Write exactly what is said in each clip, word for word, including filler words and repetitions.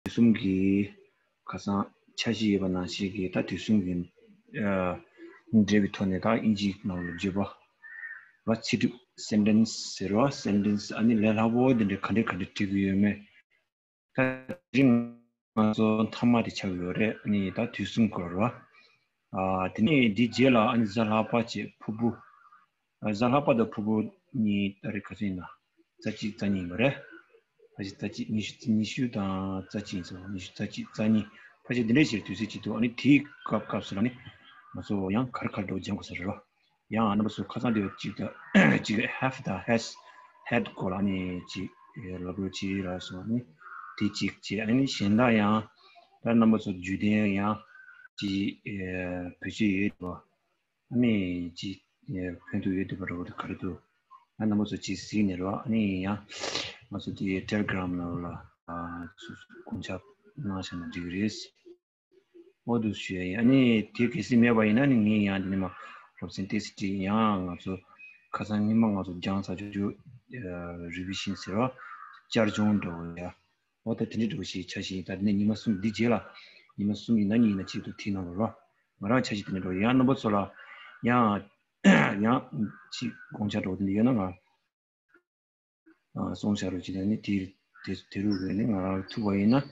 དུས་གསུམ་གྱི་ཁ་སང་འཆར་གཞི་ཡོད་པ་ནང་བཞིན་གྱི་ད་དུས་གསུམ་གྱི་ཨ་འབྲེལ་བའི་ཐོག་ནས་ད་དབྱིན་ཇིའི་ནང་ལ་བརྗོད་པ་བ་ཚིག་གྲུབ་སེན་ཊེན་སི་ཟེར་བ། སེན་ཊེན་སི་ཨ་ནི་ལས་སླ་པོ་དེ་འདྲ་ག་འདྲ་ག་འདྲ་བྲིས་ཀྱི་ཡོད་མེད། ད་དེ་རིང་ང་ཚོ་མཐའ་མ་དེ་ཆགས་ཡོད་རེད། ཨ་ནི་ད་དུས་གསུམ་སྐོར་བ། ཨ་དེ་ནས་འདི་རྗེས་ལ་ཨ་ནི་གཟའ་ལྷག་པ་བཅས་ཕུར་བུ། ཨ་གཟའ་ལྷག་པ་དང་ཕུར་བུ་གཉིས་ད་རེས་ག་ཚོད་ཡིན་ན། རྩ་གཅིག་རྩ་གཉིས་ཡིན་པ་རེད། རྩ་གཅིག་རྩ་གཅིག་ཉི་ཤུ་ཉི་ཤུ་དང་རྩ་གཅིག་ཡིན་ཟེར་བ། ཉི་ཤུ་རྩ་གཅིག་རྩ་གཉིས་ཕལ་ཆེར་འདི་འདྲའི་ཞིག་དུས་ཚོད་ཅིག་འདུག་ཨ་ནི་དེའི་སྐབས་སྐབས་སུ་ལ་ནི་ང་ཚོ་ཡང་ག་རེ་ག་རེ་འདྲ་བོ་སྦྱང་དགོས་ས་རེད་རོ། ཡང་རྣམ་པ་ཚོ་ཁ་སང་དེ་གཅིག་དང་གཅིག་ཧེབ་དང་ཧེས་ཧེད་སྐོར་ལ་ནི་གཅིག་ལབ་རོགས་གྱིས་ལབ་སོང་ནི་དེ་གཅིག་བྱས། ཨ་ནི་གཞན་དག་ཡང་ད་རྣམ་པ་ཚོ་རྒྱུད་ལྡན་ཡང་གཅིག་བོད་སྤྱོད་ཡོད་དོ། ཨ་ནི་གཅིག་ཕན་ཐོགས་ཡོད་དོ་བ་རོ་ག་རེ་འདུག་ཨ་རྣམ་པ་ཚོ་གཅིག་གཟིགས་ནས་རོ། ཨ་ནི་ཡང་ང་ཚོ་དེ་ཊེ་ལེ་གྷི་རམ་ནང་ལ་སོ་སོ་དགོངས་འཆར་གནང་བཞག་ན་འགྲིག་གི་རེད། འོ་འདུག་ཞུ་ཡ་ཡིན། ཨ་ནི་དེ་གལ་སྲིད་མེད་པ་ཡིན་ན་ནི་ངས་ཡང་འདི་ནས་མ་སློབ་ཚན་ཏོག་ཙམ་བྲིས། ཡང་ང་ཚོ་ཁ་སང་ཉི་མ་ང་ཚོ་སྦྱངས་ཚར་རྒྱུ་རི་བི་ཤན་ཟེར་བ་བསྐྱར་སྦྱོང་འདྲ་བོ་ཡ། འོ་ད་དེ་འདྲ་འདྲ་བོ་ཞིག་འཆར་གཞི་ཡིན། ད་དེ་ནས་ཉི་མ་གསུམ་འདི་རྗེས་ལ་ཉི་མ་གསུམ་ཡིན་ན་གཉིས་ཡིན་ན་གཅིག་ཏུ་བྲིས་གནང་རོགས་རོགས། ང་རང་འཆར་གཞི་དེ་འདྲ་འདྲ་བོ་ཡང་རྣམ་པ་ཚོ་ལ་ཡང་ཡང་གཅིག་དགོངས་འཆར་འདྲ་བོ་དེ་འདྲ་ཡོད་ན་ང་། ཨ་གསུངས་བཞག་རོགས་གྱིས། ད་ནི་དེ་དེ་དེ་རུ་རེད། ནི་ང་རང་ཐུག་པ་ཡིན་ན་ཨེ་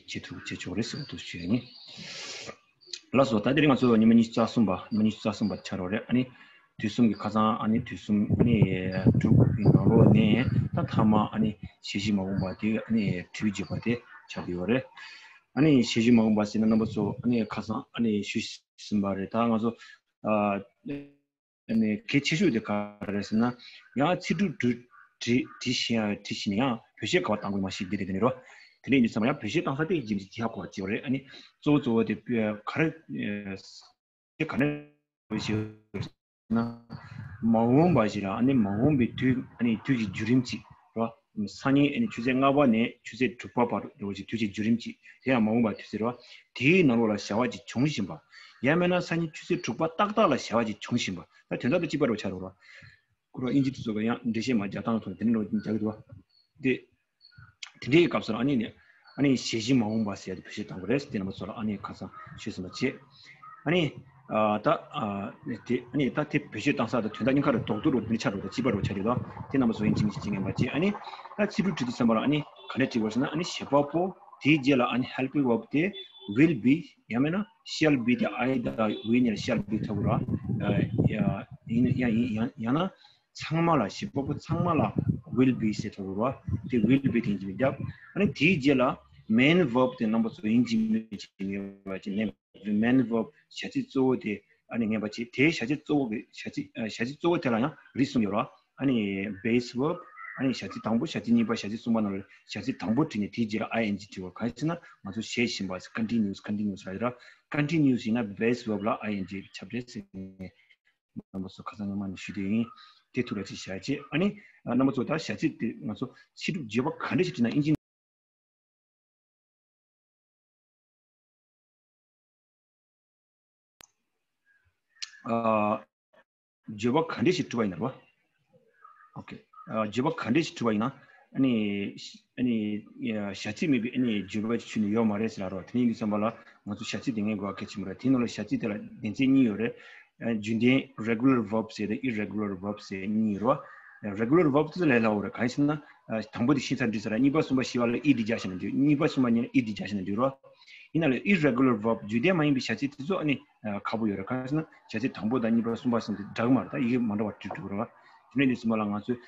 བྱེད་ཐུབ་བྱེད་ཆོག་རེད་ཟེར་བ་དུ་ཞུ་ཡ་ཡིན། ལགས་སོ། ད་དེ་རིང་ང་ཚོ་ཉི་མ་ཉི་ཤུ་རྩ་གསུམ་པ་ཉི་མ་ཉི་ཤུ་རྩ་གསུམ་པ་ཆགས་རོགས་རེད། ཨ་ནི་དུས་གསུམ་གྱི་ཁ་སང་ཨ་ནི་དུས་གསུམ་ཨ་ནི་དྲུག་གི་ནང་ལོགས་ནས་ད་མཐའ་མ་ཨ་ནི་ཞལ་བཞི་མ་འོངས་པ་དེ་ཨ་ནི་དྲི་བའི་བརྗོད་པ་དེ་ཆགས་བསྡད་ཡོད་རེད། ཨ་ནི་ཞལ་བཞི་མ་འོངས་པ་ཟེར་ན་རྣམ་པ་ཚོ་ཨ་ནི་ཁ་སང་ཨ་ནི་ཞུས་ཟིན་པ་རེད། ད་ང་ཚོ་ཨ། ཨ་ནི་གལ་ཆེ་ཤོས་དེ་ག་རེ་རེད་ཟེར་ན། ཡང་ཚིག་གྲུབ་བྲི་བྲི་བྲི་བཞིན་ཡང་བྲི་བཞིན་ཡང་བེད་སྤྱོད་ག་པར་བཏང་དགོས་མ་ཤེས་འདི་རེད། དེ་ནི་རོ། དེ་ནས་ཡིན་ཙང་ཡང་བེད་སྤྱོད་བཏང་ས་དེ་རྒྱུན་གྱི་ཧ་གོ་བ་ཅིག་རེད། ཨ་ནི་གཙོ་བོ་གཙོ་བོ་དེ་ག་རེ་དེ་ག་ནས་བེད་སྤྱོད་ན། མ་འོངས་པ་ཞིག་ལ་ཨ་ནི་མ་འོངས་པའི་དུས་ཨ་ནི་དུས་ཀྱི་བརྒྱུད་རིམ་ཅིག་རོ། སང་ཉིན་ཨ་ནི་ཆུ་ཚོད་ལྔ་པ་ནས་ཆུ་ཚོད་དྲུག་པ་བར་དུ་ཅིག་དུས་ཀྱི་བརྒྱུད་རིམ་ཅིག་དེ་ཡང་མ་འོངས་པ་དུས་ཚོད་རོ། དེའི་ནང་ལོགས་ལ་བྱ་བ་ཅིག་འབྱུང་བཞིན་པ། ཡང་མིན་ན་སང་ཉིན་ཆུ་ཚོད་དྲུག་པ་ཏག་ཏག་ལ་བྱ་བ་ཅིག་འབྱུང་བཞིན་པ། ད་དོན་དག་དེ་གཅིག་པ་རུ་ཆགས་འགྲོ་ར། ཁོ་ར་དབྱིན་ཇི་དེ་ཚོ་ག་ཡང་འགྲེལ་བཤད་མ་རྒྱག་སྟངས་ཐོག་ནས་དེ་འདྲ་རུ་རྒྱག་གི་འདུག་བ། དེ་དེ་འདྲའི་སྐབས་སུ་ཨ་ནི་ནི་ཨ་ནི་ཞལ་བཞི་མ་འོངས་པ་ཟེར་ཡ་དེ་བེད་སྤྱོད་བཏང་དགོས་རེད། དེ་རྣམ་པ་ཚོ་ལ་ཨ་ནི་ཁ་སང་ཞུས་ཟིན་པ་བྱས། ཨ་ནི་ཨ་ད་ཨ་དེ་ཨ་ནི་ད་དེ་བེད་སྤྱོད་བཏང་ས་དང་དོན་དག་གཉིས་ཀ་རུ་རྡོག་རྡོག་རུ་དེ་འདྲ་ཆགས་འགྲོ། ད་གཅིག་པ་རུ་ཆགས་འདུག་ད་དེ་རྣམ་པ་ཚོ་ཡིན་གཅིག་མིན་གཅིག་ཉན་པ་བྱས། ཨ་ནི་ད་ཚིག་གྲུབ་བྲིས་དུས་ཙམ་པ་ལ་ཨ་ནི་ག་འདྲ་བྲིས་དགོས་ཟེར་ན། ཨ་ནི་བྱེད་པ་པོ་དེའི་རྗེས་ལ་ཨ་ནི་helping verb དེ་will be ཡང་མིན་ན་shall be དེ་I དང་we ནས་shall be ཐོབ་ར། ཡ་ཡིན་ཡ་ཡིན་ཡང་ཡང་ན་ཚང་མ་ལ་བྱེད་པ་པོ་ཚང་མ་ལ་will be ཟེར་ཐོབ་ར། དེ་will be དེ་ཡིན་གྱི་རྒྱབ། ཨ་ནི་དེའི་རྗེས་ལ་main verb དེ་རྣམ་པ་ཚོ་ཡིན་གྱི་མིན་གྱི་ངེས་པ་ཅིག་ནས་main verb བྱ་ཚིག་གཙོ་བོ་དེ་ཨ་ནི་ངེས་པ་ཅིག་དེའི་བྱ་ཚིག་གཙོ་བོ་གི་བྱ་ཚིག་བྱ་ཚིག་གཙོ་བོ་དེ་ལ་ཡང་རིགས་གསུམ་ཡོད་ར། ཨ་ནི་base verb ཨ་ནི་བྱ་ཚིག་དང་པོ་བྱ་ཚིག་གཉིས་པ་བྱ་ཚིག་གསུམ་པ་ནང་ལ་བྱ་ཚིག་དང་པོ་བྲིས་ནས་དེའི་རྗེས་ལ་ing བྲིས་པ། གང་ཡིན་ཟེར་ན་ང་ཚོ་བྱེད་བཞིན་པ་continuous continuous ལ་ཡོད་ར། continuous ཡིན་ན་base verb ལ་ing ཁྱབ་རེད་ཟེར་ནས་རྣམ་པ་ཚོ་ཁ་སང་ཉི་མ་ནས་ཞུས་དེ་ཡིན། དེ་ཐུགས་ལ་ཅིག་བཞག་བྱས། ཨ་ནི་རྣམ་པ་ཚོ་ད་བྱ་ཚིག་དེ་ང་ཚོ་ཚིག་གྲུབ་བརྗོད་པ་ག་འདྲ་ཞིག་བྲིས་ན་ཨིན་ཇི། ཨ། བརྗོད་པ་ག་འདྲ་ཞིག་གྲུབ་པ་ཡིན་ན་རོ། ཨོ་ཁེ། ཨ། བརྗོད་པ་ག་འདྲ་ཞིག་གྲུབ་པ་ཡིན་ན། ཨ་ནི། ཨ་ནི། བྱ་ཚིག་མེད་པའི་ཨ་ནི་བརྗོད་པ་ཅིག་ཁྱོན་ནས་ཡོད་མ་རེད་ཟེར་ལ་རོ། དེ་ནས་ཡིན་དུས་ཙམ་པ་ལ་ང་ཚོ་བྱ་ཚིག་དེ་ངེས་དགོས་པ་གལ་ཆེན་པོ་རེད། དེའི་ནང་ལ་བྱ་ཚིག་དེ་ལ་སྡེ་ཚན་གཉིས་ཡོད་རེད། ཨ། རྒྱུན་ལྡན་regular verb ཟེར་དང་irregular verb ཟེར་གཉིས་ཡོད་རེད། regular verb དེ་ལས་སླ་བོ་རེད། གང་ཡིན་ཟེར་ན། ཨ། དང་པོ་དེ་ཤེས་ཚར་འགྲིག་ས་རེད། གཉིས་པ་གསུམ་པ་བཞི་པ་ལ་ed རྒྱག་བཞག་ན་འགྲིག་གཉིས་པ་གསུམ་པ་གཉིས་ལ་ed རྒྱག་བཞག་ན་འགྲིག་རོ། ཡིན་ན་ལས་irregular verb རྒྱུན་ལྡན་མ་ཡིན་པའི་བྱ་ཚིག་དེ་ཚོ་ཨ་ནི་ཁག་པོ་ཡོད་རེད། གང་ཡིན་ཟེར་ན་བྱ་ཚིག་དང་པོ་དང་གཉིས་པ་གསུམ་པ་གསུམ་དེ་འདྲ་གི་མ་རེད། ད་ཡི་གེ་མ་འདྲ་བ་བྲིས་འགྲོ་གི་རེད་བ། དེ་ནས་དེ་ཚོ་མ་ལ་ང་ཚོས་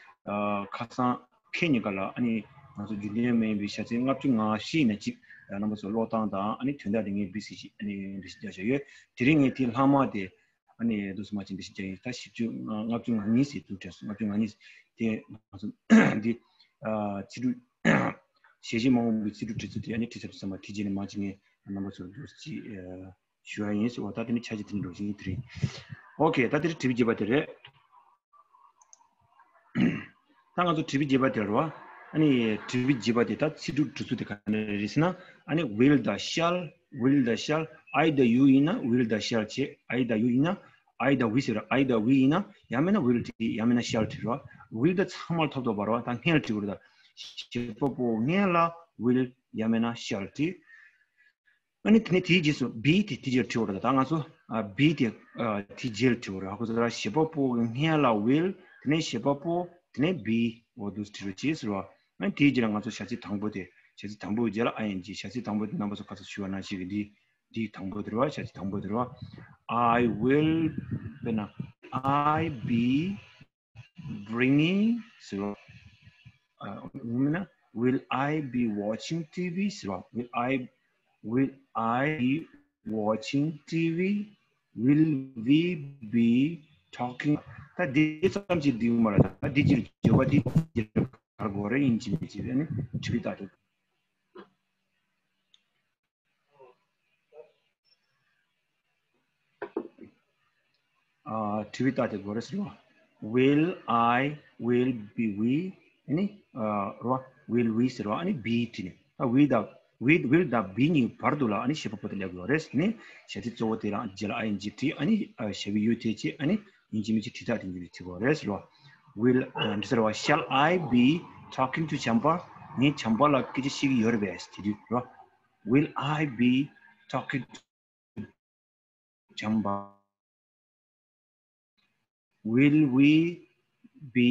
ཁ་སང་ཁེ་གཉིས་ཀ་ལ་ཨ་ནི་ང་ཚོ་རྒྱུན་ལྡན་མ་ཡིན་པའི་བྱ་ཚིག་ལྔ་བཅུ་ང་བཞི་ཡིན་ན་གཅིག་རྣམ་པ་ཚོ་ཀློག་སྟངས་དང་ཨ་ནི་དོན་དག་དེ་ངས་བི་སི་ཞིག་ཨ་ནི་འགྲེལ་བཤད་རྒྱག་བཞག་ཡོད། དེ་རིང་ངས་དེ་ལྷག་མ་དེ་ཨ་ནི་དུ་སུ་མ་ཅིན་འདི་ཞིག་ཀྱང་ཡིན། ད་བཞི་བཅུ་ལྔ་བཅུ་ང་གཉིས་ཟེར་དུ་དྲན་སོང་། ལྔ་བཅུ་ང་གཉིས་དེ་ང་ཚོ་འདི་ཨ་ཚིག་གྲུབ་ཞལ་བཞི་མ་འོངས་པའི་ཚིག་གྲུབ་བྲིས་ཚུལ་དེ་ཨ་ནི་བྲིས་ཚར་དུས་ཙམ་པ་དེ་རྗེས་ནས་མ་ཅིག་ངས་རྣམ་པ་ཚོར་འདུག་ཅིག་ཨ་ཞུ་བ་ཡིན་ཟེར་བ། ད་དེ་ནི་ཆ་ཅིག་དེ་ནི་འགྲོ་བཞིན་དེ་རེད། ཨོ་ཁེ། ད་དེ་རིང་དྲི་བ་བརྒྱད་པ་དེ་རེད། ད་ང་ཚོ་དྲི་བ་བརྒྱད་པ་དེ་རེད་བ། ཨ་ནི་དྲི་བ་བརྒྱད་པ་དེ་ད་ཚིག་གྲུབ་བྲིས་ཚུལ་དེ་ག་འདྲ་རེད་ཟེར་ན། ཨ་ནི་will དང་shall will དང་shall I དང་you ཡིན་ན་will དང་shall བྱས། I དང་you ཡིན་ན། I དང་we ཟེར་ར། I དང་we ཡིན་ན་ཡང་མིན་ན་will བྲིས། ཡང་མིན་ན་shall བྲིས་ར། will དང་ཚང་མར་ཐོབ་ཐོབ་པ་ར། ད་སྔན་ལ་བྲིས་དགོས་རེད། ད་བྱེད་པ་པོ་སྔན་ལ་will ཡང་མིན་ན་shall་བྲིས། ཨ་ནི་དེ་ནས་དེའི་རྗེས་སུ་be་དེ་དེའི་རྗེས་ལ་བྲིས་པ་རེད། ད་ང་ཚོ་ཨ་be་དེ་ཨ་དེའི་རྗེས་ལ་བྲིས་པ་རེད། ཧ་གོ་སོང་ར། བྱེད་པ་པོ་གི་སྔོན་ལ་will། དེ་ནས་བྱེད་པ་པོ། དེ་ནས་be། འོ་འདུག་སེ་བྲིས་པ་བྱས་ཟེར་བ། ཨ་ནི་དེའི་རྗེས་ལ་ང་ཚོ་བྱ་ཚིག་དང་པོ་དེ། བྱ་ཚིག་དང་པོའི་རྗེས་ལ་ing། བྱ་ཚིག་དང་པོ་དེ་རྣམ་པ་ཚོ་ཁ་སང་ཞུས་པ་ནང་བཞིན་གྱི་འདི། འདི་དང་པོ་དེ་རེད་བ། བྱ་ཚིག་དང་པོ་དེ་རེད་བ། I will། དཔེར་ན། I be bringing ཟེར་བ། ཨ། ཡང་མིན་ན། Will I be watching T V ཟེར་བ། Will I, will I be watching T V? Will we be talking? ད་འདི་ཙམ་གྱིས་འགྲིག་མ་རེད། ད་འདི་ཅིག་བརྗོད་པ་འདི་ཅིག་ག་རེ་དགོས་རེད། ཡིན་གཅིག་མིན་གཅིག་རེད། ཨ་ནི་དྲི་བའི་རྟགས་དེ། ཨ། དྲི་བའི་རྟགས་དེ་དགོས་རེད་ཟེར་བ། Will I, will be we, ཨ་ནི། ཨ། རེད་བ། Will we ཟེར་བ། ཨ་ནི་be བྲིས་ནས། ཨ། we དང་། we, will དང་be གཉིས་བར་དུ་ལ་ཨ་ནི་བྱེད་པ་པོ་དེ་སླེབས་དགོས་རེད། ཨ་ནི་བྱ་ཚིག་གཙོ་བོ་དེ་ལ་རྗེས་ལ་ing བྲིས། ཨ་ནི། ཨ། བྱ་བའི་ཡུལ་དེ་བྱས། ཨ་ནི་ཡིན་གཅིག་མིན་གཅིག་དྲི་རྟགས་དེ་འཇུག་བྱེད་དགོས་རེད་ཟེར་བ། Will། ཨ། འདི་ཟེར་བ། Shall I be talking to བྱམས་པ། ངས་བྱམས་པ་ལ་སྐད་ཆ་བཤད་ཀྱི་ཡོད་རེད་པས། དེ་དུས་རེད་བ། Will I be talking to བྱམས་པ། Will we be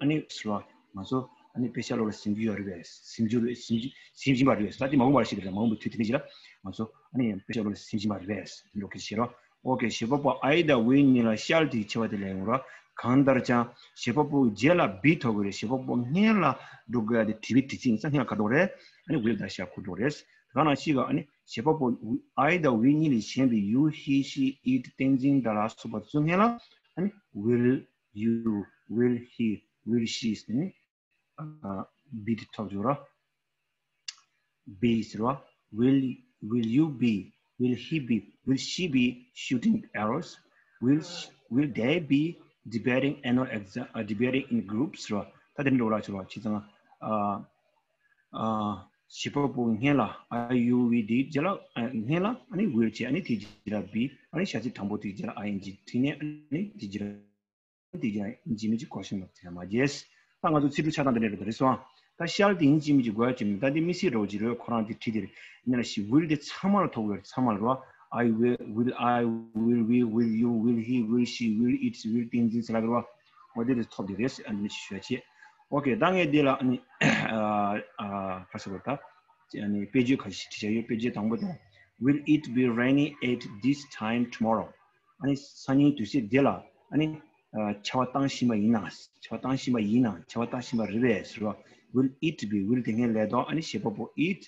ཨ་ནི་ཟེར་བ། ང་ཚོ་ཨ་ནི་དཔེ་ཆ་སློབ་ལ་གཟིམ་རྒྱུ་ཡོད་རེད་པས། གཟིམ་རྒྱུ་རེད། གཟིམ་རྒྱུ། གཟིམ་བཞིན་པ་རེད་པས། ད་དེ་མ་འོངས་པར་ཞིག་རེད། མ་འོངས་པའི་དུས་དེ་འདྲ་ཞིག་ལ་ང་ཚོ་ཨ་ནི་དཔེ་ཆ་སློབ་ལ་གཟིམ་བཞིན་པ་རེད་པས། དེ་འདྲ་སྐད་ཆ་བཤད་རོགས། ཨོ་ཁེ། བྱེད་པ་པོ་I དང་we གཉིས་ལ་shall དེའི་ཆེ་བ་དེ་ལ་ཡོང་རོགས། གང་ལྟར་ཀྱང་བྱེད་པ་པོ་རྗེས་ལ་be ཐོབ་དགོས་རེད། བྱེད་པ་པོ་སྔོན་ལ་འགྲོ་དགོས་ཡ་དེ་དྲི་བའི་དྲི་ཚིག་ཡིན་ཙང་སྔོན་ལ་ག་འགྲོ་རེད། ཨ་ནི་will དང་shall ཁོ་འགྲོ་རེད། ད་ག་ནང་བཞིན་གྱི་ཨ་ནི་བྱེད་པ་པོ་I དང་we གཉིས་ལས་གཞན་པའི་you, he, she, it, བསྟན་འཛིན་དང་ལ་སོགས་པ་ཚོའི་སྔོན་ལ་ཨ་ནི་will you, will he, will she ཟེར་ནས། ཨ། be དེ་ཐོབ་འགྲོ་ར། Be ཟེར་བ། Will, will you be, will he be, will she be shooting arrows? Will sh- will they be debating annual exam, ཨ། debating in groups ཟེར་བ། ད་དེ་འདྲ་འགྲོ་ར་ཆོག་ར། བྱས་ཙང་། ཨ། ཨ། བྱེད་པ་པོ་སྔོན་ལ་I, you, we, they རྗེས་ལ། ཨ། སྔོན་ལ་ཨ་ནི་will བྱས། ཨ་ནི་དེའི་རྗེས་ལ་be། ཨ་ནི་བྱ་ཚིག་དང་པོ་དེའི་རྗེས་ལ་ing བྲིས་ནས། ཨ་ནི་དེའི་རྗེས་ལ། དེ་ཀྱང་ཡིན་གཅིག་མིན་གཅིག་གོ་ཤེས་པ་དེ་མ་བྱས། ད་ང་ཚོ་ཚིག་འབྲུ་ཆགས་སྟངས་དེ་འདྲ་རེད་པ། རེད་སོང་། ད་shall དེ་ཡིན་གཅིག་མིན་གཅིག་དགོས་ཡ་ཅིག་མིན། ད་འདི་དམིགས་བསལ་འདྲ་བོ་ཅིག་རེད། ཁོ་རང་དེ་བྲིས་དེ་རེད། ཡིན་ན་ཞིག་will དེ་ཚང་མ་ལ་ཐོབ་དགོས་རེད། ཚང་མ་ལ་རེད་བ། I will, will I, will we, will you, will he, will she, will it, will བསྟན་འཛིན་ཟེར་ལབ་རེད་བ། འོ་དེ་དེ་ཐོབ་དེ་རེད། ཨ་ནི་ཞུ་ཡ་བྱེད། ཨོ་ཁེ། ད་ངས་འདི་ལ་ཨ་ནི། ཨ། ཨ། ག་རེ་ཟེར་དགོས་རེད། ད་ཨ་ནི་དཔེ་བརྗོད་ཁ་ཤས་བྲིས་བཞག་ཡོད། དཔེ་བརྗོད་དང་པོ་དེ། Will it be raining at this time tomorrow? ཨ་ནི་སང་ཉིན་དུས་ཚོད་འདི་ལ་ཨ་ནི། ཨ། ཆར་པ་བཏང་བཞིན་པ་ཡིན་ན། ཆར་པ་བཏང་བཞིན་པ་ཡིན་ན། ཆར་པ་བཏང་བཞིན་པ་རེད་པས་ཟེར་བ། Will it be? Will དེ་སྔོན་ལ་དང་། ཨ་ནི་བྱེད་པ་པོ་it།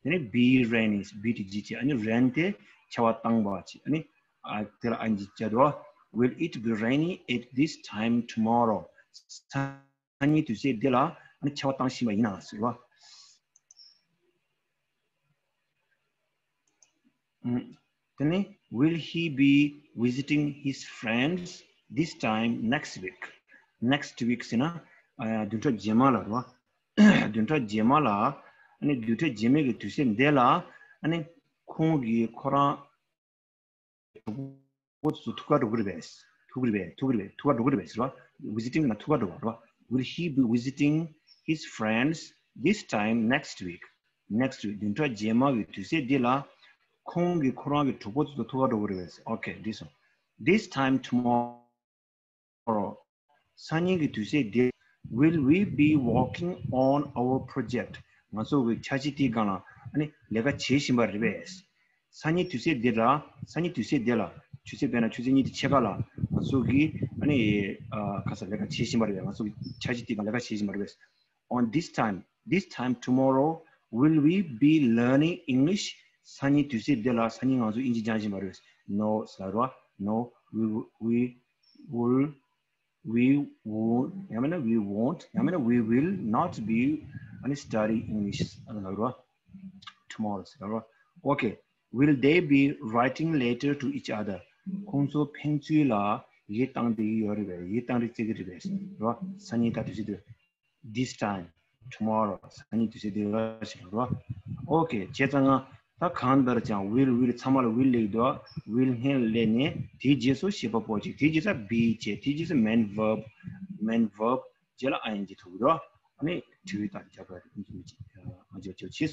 དེ་ནས་be raining། be དེ་རྗེས་བྱས། ཨ་ནི་rain དེ་ཆར་པ་བཏང་བ་བྱས། ཨ་ནི། ཨ། དེ་ལ་ing བརྒྱབ་འདུག Will it be raining at this time tomorrow? སང་ཉིན་དུས་ཚོད་འདི་ལ་ཨ་ནི་ཆར་པ་བཏང་བཞིན་པ་ཡིན་ན་ཟེར་བ། ཨུམ། དེ་ནས། Will he be visiting his friends this time next week? Next week ཟེར་ན། ཨ། བདུན་ཕྲག་རྗེས་མ་ལ་རེད་བ། བདུན་ཕྲག་རྗེས་མ་ལ། ཨ་ནི་བདུན་ཕྲག་རྗེས་མའི་གི་དུས་ཚོད་འདི་ལ་ཨ་ནི་ཁོང་གིས་ཁོ་རང་གྲོགས་པོ་ཚོ་ཐུག་ག་འགྲོ་གི་རེད་པས། ཐུག་གི་རེད་པས། ཐུག་གི་རེད་པས། ཐུག་ག་འགྲོ་གི་རེད་པས་ཟེར་བ། Visiting ན་ཐུག་ག་འགྲོ་བ་རེད་བ། Will he be visiting his friends this time next week? Next week བདུན་ཕྲག་རྗེས་མ་གི་དུས་ཚོད་འདི་ལ་ཁོང་གིས་ཁོ་རང་གི་གྲོགས་པོ་ཚོ་ཐུག་ག་འགྲོ་གི་རེད་པས། ཨོ་ཁེ། འགྲིག་སོང་། This time tomorrow སང་ཉིན་གྱི་དུས་ཚོད་འདིར། Will we be working on our project? ང་ཚོ་གི་འཆར་གཞི་དེའི་སྒང་ལ་ཨ་ནི་ལས་ཀ་བྱེད་བཞིན་པ་རེད་པས། སང་ཉིན་དུས་ཚོད་འདིར་ལ། སང་ཉིན་དུས་ཚོད་འདིར་ལ། ཆུ་ཚོད་དཔེར་ན་ཆུ་ཚོད་གཉིས་དང་ཕྱེད་ཀ་ལ་ང་ཚོ་གི་ཨ་ནི། ཨ། ག་རེ་ཟེར། ལས་ཀ་བྱེད་བཞིན་པ་རེད་པས། ང་ཚོ་གི་འཆར་གཞི་དེའི་སྒང་ལས་ཀ་བྱེད་བཞིན་པ་རེད་པས། On this time, this time tomorrow, will we be learning English? སང་ཉིན་དུས་ཚོད་འདི་ལ་སང་ཉིན་ང་ཚོ་དབྱིན་ཇི་སྦྱང་བཞིན་པ་རེད་པས། No ཟེར་རོ། No, we, we will, we won't, ཡང་མིན་ན་we won't, ཡང་མིན་ན་we will not be ཨ་ནི་study English ལབ་རོ། Tomorrow ཟེར་རོ། Okay. Will they be writing letter to each other? ཁོང་ཚོ་ཕན་ཚུན་ལ་ཡི་གེ་བཏང་བསྡད་ཀྱི་ཡོད་རེད་པས། ཡི་གེ་བཏང་རེས་བྱེད་ཀྱི་རེད་པས་རོ། སང་ཉིན་ད་དུས་ཚོད་འདི། This time, tomorrow སང་ཉིན་དུས་ཚོད་འདི་ར་ཞིག་རོ། Okay. བྱས་ཙང་ང་ད་གང་ལྟར་ཀྱང་will, will ཚང་མ་ལ་will སླེབས་འདུག will སྔོན་ལ་སླེབས་ནས་དེའི་རྗེས་སུ་བྱེད་པ་པོ་གཅིག་དེའི་རྗེས་སུ་be བྱས། དེའི་རྗེས་སུ་main verb, main verb རྗེས་ལ་ing ཐུག་འདུག་ཨ་ནི་དྲི་བའི་རྟགས་རྒྱབ་པ་རེད། ང་ཚོ་ཆེས།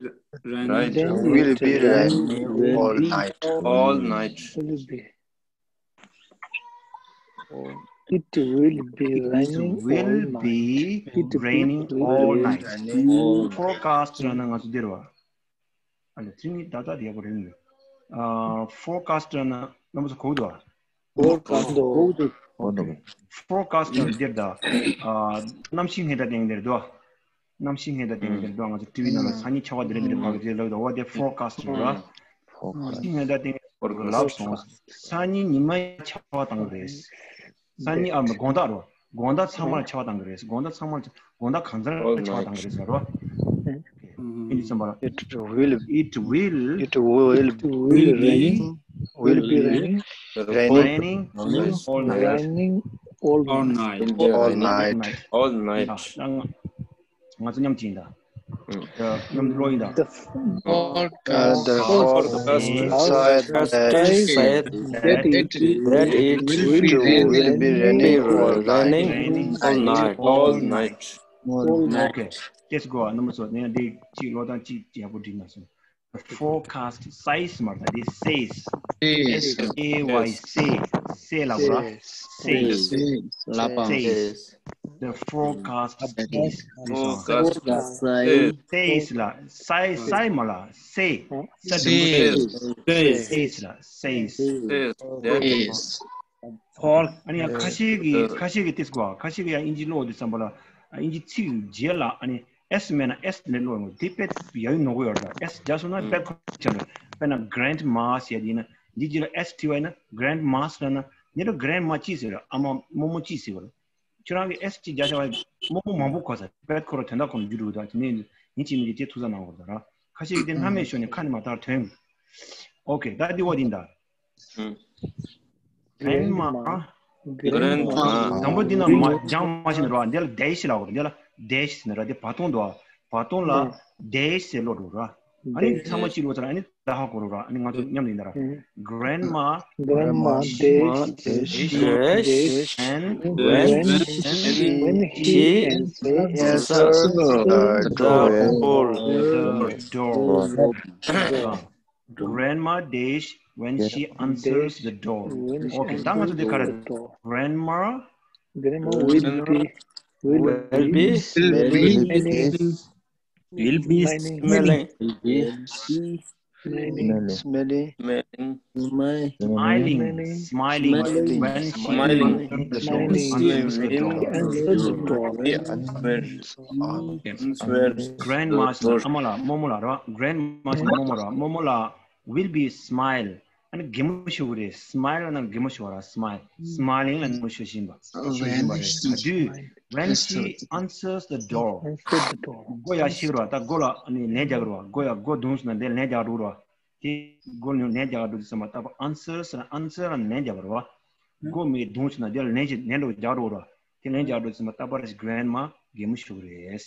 be raining. Right. Will be raining all night. All night. Will be. It will be raining all night. It will be raining all night. Forecast ལབ་ན་ང་ཚོ་འདིར་བ། ཨ་ལ་ཚིག་ནི་ད་ལྟ་དེ་ཡག་པོ་རེད་མོད། ཨ། forecast ལབ་ན་རྣམ་པ་ཚོ་གོ་གི་འདུག་ཨ། forecast འདུག forecast འདིར་ད། ཨ། གནམ་གཤིས་སྔོན་བརྡ་སྟོན་མཁན་དེ་རེད་འདུག་ཨ། གནམ་གཤིས་སྔོན་བརྡ་སྟོན་མཁན་དེ་རེད་འདུག་ཨ། ང་ཚོ་ཊི་ཝི་ནང་ལ་སང་ཉིན་ཆར་པ་དེ་རེད་འདི་རེད་བབས་ཀྱི་རེད་ལབ་འདུག་འོ་དེ་forecast རེད། གནམ་གཤིས་སྔོན་བརྡ་སྟོན་མཁན་ལབ་སོང་། སང་ཉིན་ཉི་མ་ཆར་པ་བཏང་གི་རེད། སང་ཉིན་ཨ་མ་དགོང་དག་རོ། དགོང་དག་ཚང་མར་ཆར་པ་བཏང་གི་རེད། དགོང་དག་ཚང་མར་དགོང་དག་གང་ཚར་ཆར་པ་བཏང་གི་རེད་ཟེར་རོ། ཨིན་ཇི་ཙམ་པ་ལ། It will, it will, it will be raining, will be raining, raining all night. Raining all night. All night. All night. ང་ཚོ་མཉམ་གཅིག་ཡིན་ད། མཉམ་འགྲོ་ཡིན་ད། The forecast, the forecast said that, that it, that it will be raining, will be raining all night. Raining all night. All night. Okay. Let's go. ནམ་བུ་ཚོ་ནས་འདི་གཅིག་ཀློག་སྟངས་གཅིག་ཡག་པོ་བསྒྲིགས་མ་སོང་། The forecast says མ་རེད་ད། འདི་says. S A Y, say. Say ལབ་ར། Says. Says. ལབ་པ། Says. The forecast says. Forecast says. Says ལ། Say, say མ་ལ། Say. Says. Says ལ། Says. Says. ཨ་ནི་ཡང་ཁ་ཤས་ཀྱིས་ཁ་ཤས་ཀྱིས་དེ་གོ་ཁ་ཤས་ཀྱིས་ཡང་ཨིན་ཇི་ཀློག་དུས་ཙམ་པ་ལ་ཨིན་ཇི་ཚིག་རྗེས་ལ་ཨ་ནི་S མེད་ན་S ནས་ཀློག་ཡོང་དེ་དཔེ་ཡག་ཡོད་ནོར་གོ་ཡོད་རེད། S རྒྱག་སོང་ན་དཔེ་ཁོ་ཆགས་རེད། དཔེར་ན་grandma ཟེར་ཡ་དེ་ཡིན་ན་འདི་རྗེས་ལ་S བྲིས་པ་ཡིན་ན་grandmas ལབ་ན་ཉེ་རུ་grandma ཅི་ཟེར་རེད། ཨ་མ་རྨོ་མོ་ཅི་ཟེར་བ་རེད། ཁྱོད་རང་གི་S གཅིག་རྒྱག་བྱ་བ་རྨོ་མོ་མང་པོ་གོ་ས་རེད། དཔེ་ཁོ་རང་དོན་དག་ཁོ་རང་འཇུ་འགྲོ་གི་འདུག་དེ་ནས་ ཡིན་གཅིག་མིན་གཅིག་དེ་ཐུགས་ས་གནང་དགོས་རེད་ད་ར། ཁ་ཤས་ཀྱིས་དེ་སྣང་མེད་ཤོར་ནས་ཁ་ནས་མར་ད་ཐོན། ཨོ་ཁེ། ད་འདི་འོ་དེ་ཡིན་ད། Grandma. Grandma. དང་པོ་འདི་ན་མ་སྦྱང་མ་ཤེས་ནས་ར། འདི་ལ་dash ལབ་དགོས་རེད། འདི་ལ་dash ཟེར་ནས་ར། འདི་བར་སྟོང་འདུག་བ། བར་སྟོང་ལ་dash ཟེར་ཀློག་འགྲོ་ར། ཨ་ནི་ཚང་མ་གཅིག་ཀློག་ཚར། ཨ་ནི་ད་ཧ་གོ་རོགས་ར། ཨ་ནི་ང་ཚོ་མཉམ་དུ་ཡིན་ད་ར། Grandma. Grandma dash, dash, dash, and when, when she answers the door. The door. Grandma dash when she answers the door. ཨོ་ཁེ། ད་ང་ཚོ་འདི་ག་རེ། Grandma Grandma will be, will be smelling, will be smelling, smelling, smelling, smiling, smiling when she answers the door. Answers the door. Grandma ཟེར་ན་ཨ་མ་ལགས་རྨོ་མོ་ལགས་རེད་བ། Grandma ཟེར་ན་རྨོ་མོ་རེད་བ། རྨོ་མོ་ལགས་will be smile. ཨ་ནི་གད་མོ་ཤོར་གྱི་རེད། Smile ལབ་ན་གད་མོ་ཤོར་བ་ར། Smile. Smiling ལབ་ན་གད་མོ་ཤོར་བཞིན་པ། ཤོར་བཞིན་པ་རེད། ག་དུས། When she answers the door. སྒོ་ཡར་ཕྱེ་གི་རེད་བ། ད་སྒོ་ལ་ཨ་ནི་ལན་རྒྱག་གི་རེད་བ། སྒོ་ཡར། སྒོ་བརྡུངས་སོང་ན་དེ་ལན་རྒྱག་འགྲོ་གི་རེད་བ། དེ་སྒོ་ལ་ལན་རྒྱག་འགྲོ་དུས་ཙམ་པ་ལྟ་བུ། Answers ལབ་ན། Answer ལབ་ན་ལན་རྒྱག་པ་རེད་བ། སྒོ་མི་བརྡུངས་སོང་ན་དེ་ལ་ལན་ཞིག་ལན་འགྲོ་རྒྱག་འགྲོ་གི་རེད་བ། དེ་ལན་རྒྱག་འགྲོ་དུས་ཙམ་པ་ལྟ་བུ་རེད། Grandma གད་མོ་ཤོར་གྱི་རེད།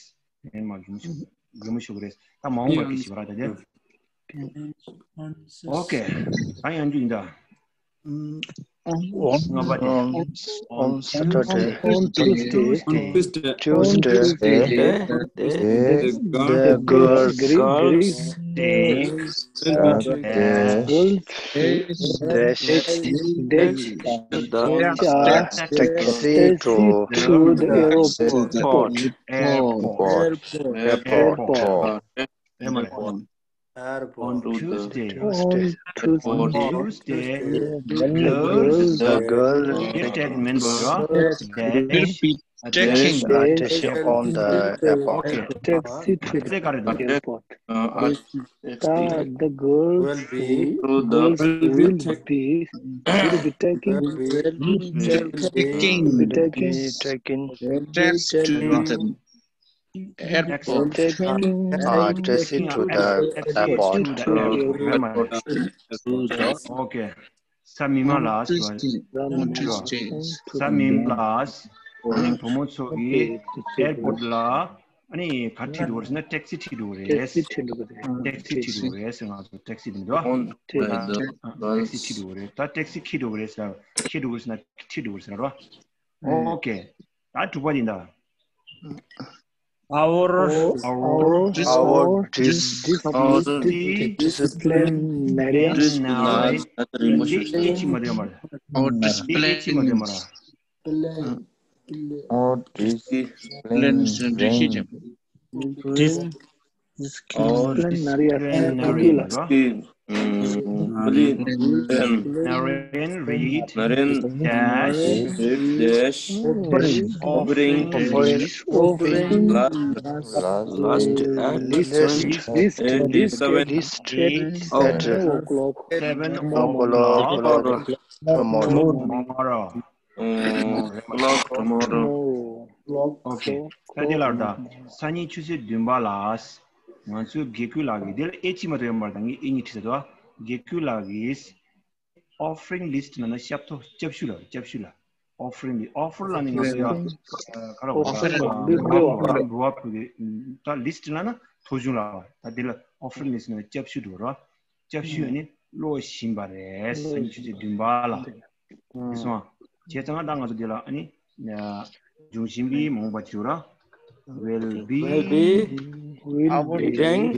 ཨེ་མ། གད་མོ་ཤོར། གད་མོ་ཤོར་གྱི་རེད། ད་མ་འོངས་པ་སྐད་ཆ་བཤད་པ་ར་ད་དེ། ཨོ་ཁེ། ད་ཡང་རྒྱུ་ཡིན་ད། ལྔ་པ་དེ། On, on Saturday, on Tuesday, Tuesday, the girls, the girls, the girls, dash, dash, dash, taxi to, to the airport. Airport. Airport. Airport. Airport. On Tuesday. Tuesday. On Tuesday, the girls, the girls, get that member, dash, taking, taking on the airport. Okay. Taxi to the airport. Uh, uh, the, the girls will be, girls will be, will be taking, will be taking, taking, taking, taxi to the airport. Taking, uh, taxi to the airport. Okay. ས་མིང་མ་ལགས། ས་མིང་ལགས། ཨ་ནི་བུ་མོ་ཚོ་གིས་ཨེར་པོར་ལ་ཨ་ནི་ག་རེ་ཁྲིད་འགྲོ་གི་རེད་ཟེར་ན། ཊེག་སི་ཁྲིད་འགྲོ་གི་རེད། ཊེག་སི་ཁྲིད་འགྲོ་གི་རེད་ཟེར། ང་ཚོ་ཊེག་སི་དེ་མི་འདུག་ཨ། ཊེག་སི་ཁྲིད་འགྲོ་གི་རེད། ད་ཊེག་སི་ཁྲིད་འགྲོ་གི་རེད་ཟེར། ཁྲིད་འགྲོ་གི་རེད་ཟེར་ན་ཁྲིད་འགྲོ་གི་རེད་ཟེར་རོ། ཨོ་ཁེ། ད་དྲུག་པ་ཡིན་ད། Our, our, our dis- disciplinarian. Our disciplinarian. Our disciplinarian. Dis- Disciplinarian. Disciplinarian read dash offering, offering last, last at seven o'clock tomorrow. O'clock tomorrow. Okay. ད་འདི་ལ་ད་སང་ཉིན་ཆུ་ཚོད་བདུན་པ་ལ་ང་ཚོའི་དགེ་སྐོས་ལགས་ཀྱིས། འདི་ལ་ཨེ་གཅིག་མ་གཏོགས་ཡོད་མ་རེད། ད་ངས་ཨེ་གཉིས་བྲིས་ཚར་འདུག་ཨ། དགེ་སྐོས་ལགས་ཀྱིས་offering list ལབ་ན་ཞབས་ཏོག་སྐྱབས་ཞུ་ལ། སྐྱབས་ཞུ་ལ། offering list། offer ལབ་ནི་ང་ཚོ་ཡ་ཨ་ག་རེ། འབུལ་བ། འབུལ་བ། འབུལ་བ་ཕུལ་གྱི། ད་list ལབ་ན་ཐོ་གཞུང་ལ། ད་འདི་ལ་offering list ནི་སྐྱབས་ཞུ་འགྲོ་ར། སྐྱབས་ཞུ་ནི་ཀློག་བཞིན་པ་རེད། སང་ཉིན་ཆུ་ཚོད་བདུན་པ་ལ། དེ་སོང་། བྱས་ཙང་ད་ང་ཚོ་འདི་ལ་ཨ་ནི་འབྱུང་བཞིན་པའི་མ་འོངས་པ་བྱེད་ར། Will be, will be reading,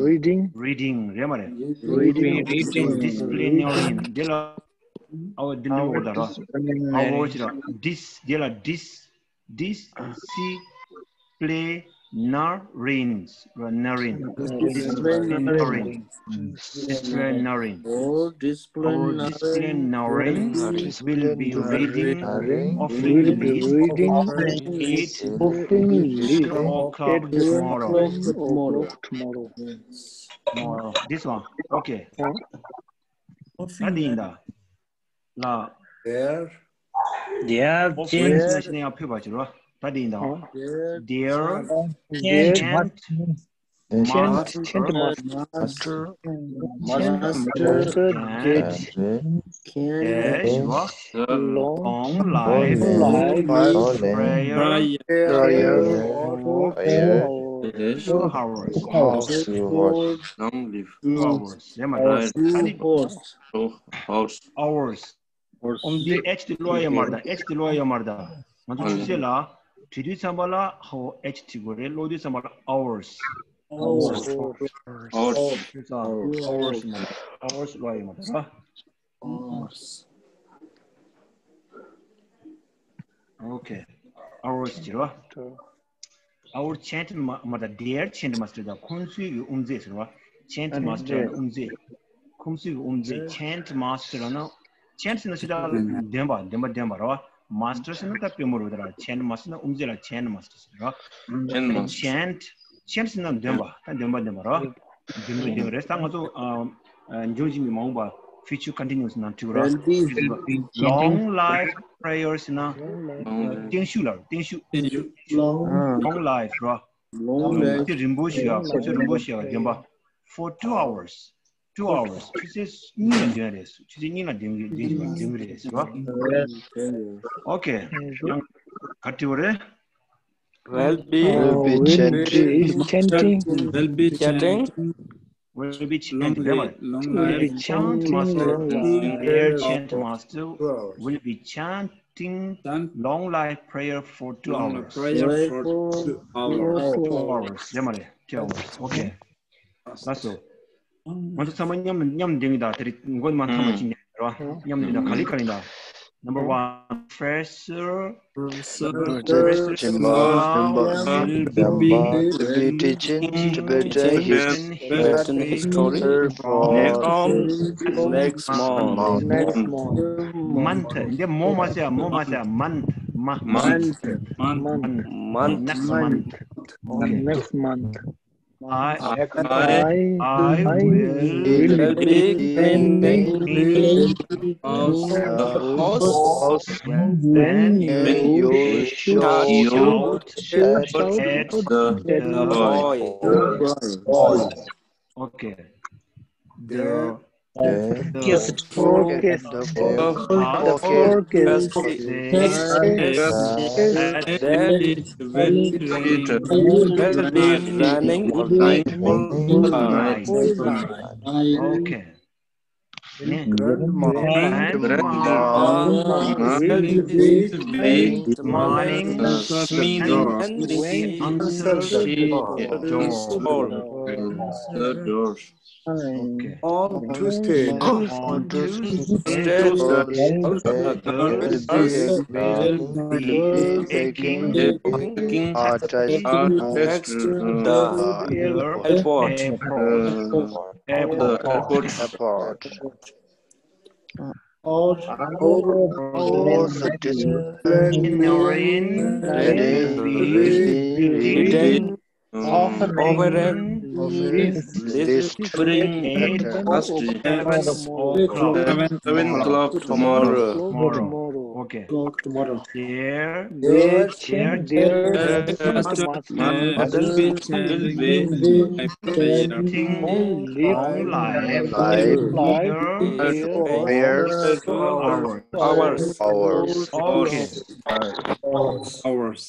reading, reading རེད་མ་རེད། Reading, reading. Disciplinarian འདི་ལ། ཨའོ། འདི་འདྲ་འོ་ད་ར། ཨའོ་ཅི་ར། dis འདི་ལ་dis Disciplinarian, Disciplinarian, Disciplinarian. Our disciplinarian will be reading offering list at eight o'clock tomorrow. Tomorrow. This one. Okay. ད་འདི་ཡིན་ད། ལ། Dear. Dear James. ད་འདི་ཡིན་ད། Dear James. Chant, chant master, master, master can catch, catch long life, life prayer, prayer for two hours. Long live. Two hours. ཡ་མ་རེད། ཨ་ནི་hours. Hours. འོ་འདི་H དེ་ཀློག་ཡ་མ་རེད་ད། H དེ་ཀློག་ཡ་མ་རེད་ད། ང་ཚོ་ཆུ་ཚོད་ལ་བྲིས་དུས་ཙམ་པ་ལ་ཧོ་H བྲིས་དགོས་རེད། ཀློག་དུས་ཙམ་པ་ལ་hours། Hours. Hours. Hours མ་རེད། Hours ཀློག་ཡ་མ་རེད་ད། Okay. Hours བྲིས་རོ། Our chant ma- མ་ད་their chant master ད་ཁོང་ཚོའི་གི་དབུ་མཛད་ཟེར་བ། Chant master དབུ་མཛད། ཁོང་ཚོའི་གི་དབུ་མཛད། Chant master ལ་ན། Chant ཟེར་ན་ཅི་ད་འདོན་པ་འདོན་པ་འདོན་པ་ར་བ། Master ཟེར་ན་ད་དཔོན་པོ་རེད་ད་ར། Chant master ན་དབུ་མཛད་ལ་chant master ཟེར་ར། Chant master. Chant chant ཟེར་ན་འདོན་པ་ད་འདོན་པ་འདོན་པ་ར་བ། འདོན་པ་འདོན་པ་རེད་ད། ང་ཚོ་ཨ་ཨ་འབྱུང་བཞིན་པའི་མ་འོངས་པ། Future continuous ནང་བྲིས་ར། Long life prayer ཟེར་ན། བརྟན་བཞུགས་ལ་བརྟན་བཞུགས། Long life ར། Long life. དེ་རིང་པོ་ཞིག་ཡ། ཁོ་ཚོ་རིང་པོ་ཞིག་ཡ་འདོན་པ། For two hours. Two hours. ཆུ་ཚོད་གཉིས་ལ་འདོན་རེད། ཆུ་ཚོད་གཉིས་ལ་འདོན་གྱི་འདོན་གྱི་འདོན་གྱི་རེད་ཟེར་བ། Okay. ཡང་ག་རེ་བྲིས་པ་རེད། Will be, will be chanting. Chanting. Will be chanting. Will be chanting. Long life. Long life. Will be chanting. Long life. Their chant master will be chanting long life prayer for two hours. Prayer for two hours. Two hours. ཡ་མ་རེད། Two hours. Okay. ལགས་སོ། ང་ཚོ་ཚང་མ་མཉམ་མཉམ་འདོན་གྱི་ད། དེ་རིང་མགོ་མ་ཐང་མ་ཅིག་ནས་ར། མཉམ་འདོན་ད། ག་ལེ་ག་ལེ་ད། Number one, Professor Professor Jimba will be teaching Tibetan history from next month. Month. འདི་མོ་མ་ཟེར། མོ་མ་ཟེར། Month. Month. Month. Next month. Okay. Next month. I, I, I will be cleaning the house when you shout at the boy. Okay. The forecast, the forecast, the forecast says that it will be raining all night. Okay. Grandma, grandma will be smiling and answering the door. Okay. On Tuesday, on Tuesday, the girl will be taking a test at the airport. Airport. Airport. All, all the disciplinary reading, offering list at seven o'clock tomorrow. Tomorrow. Okay. Tomorrow. Their, their, their mother will be chanting long life, life, prayers, hours, hours, hours.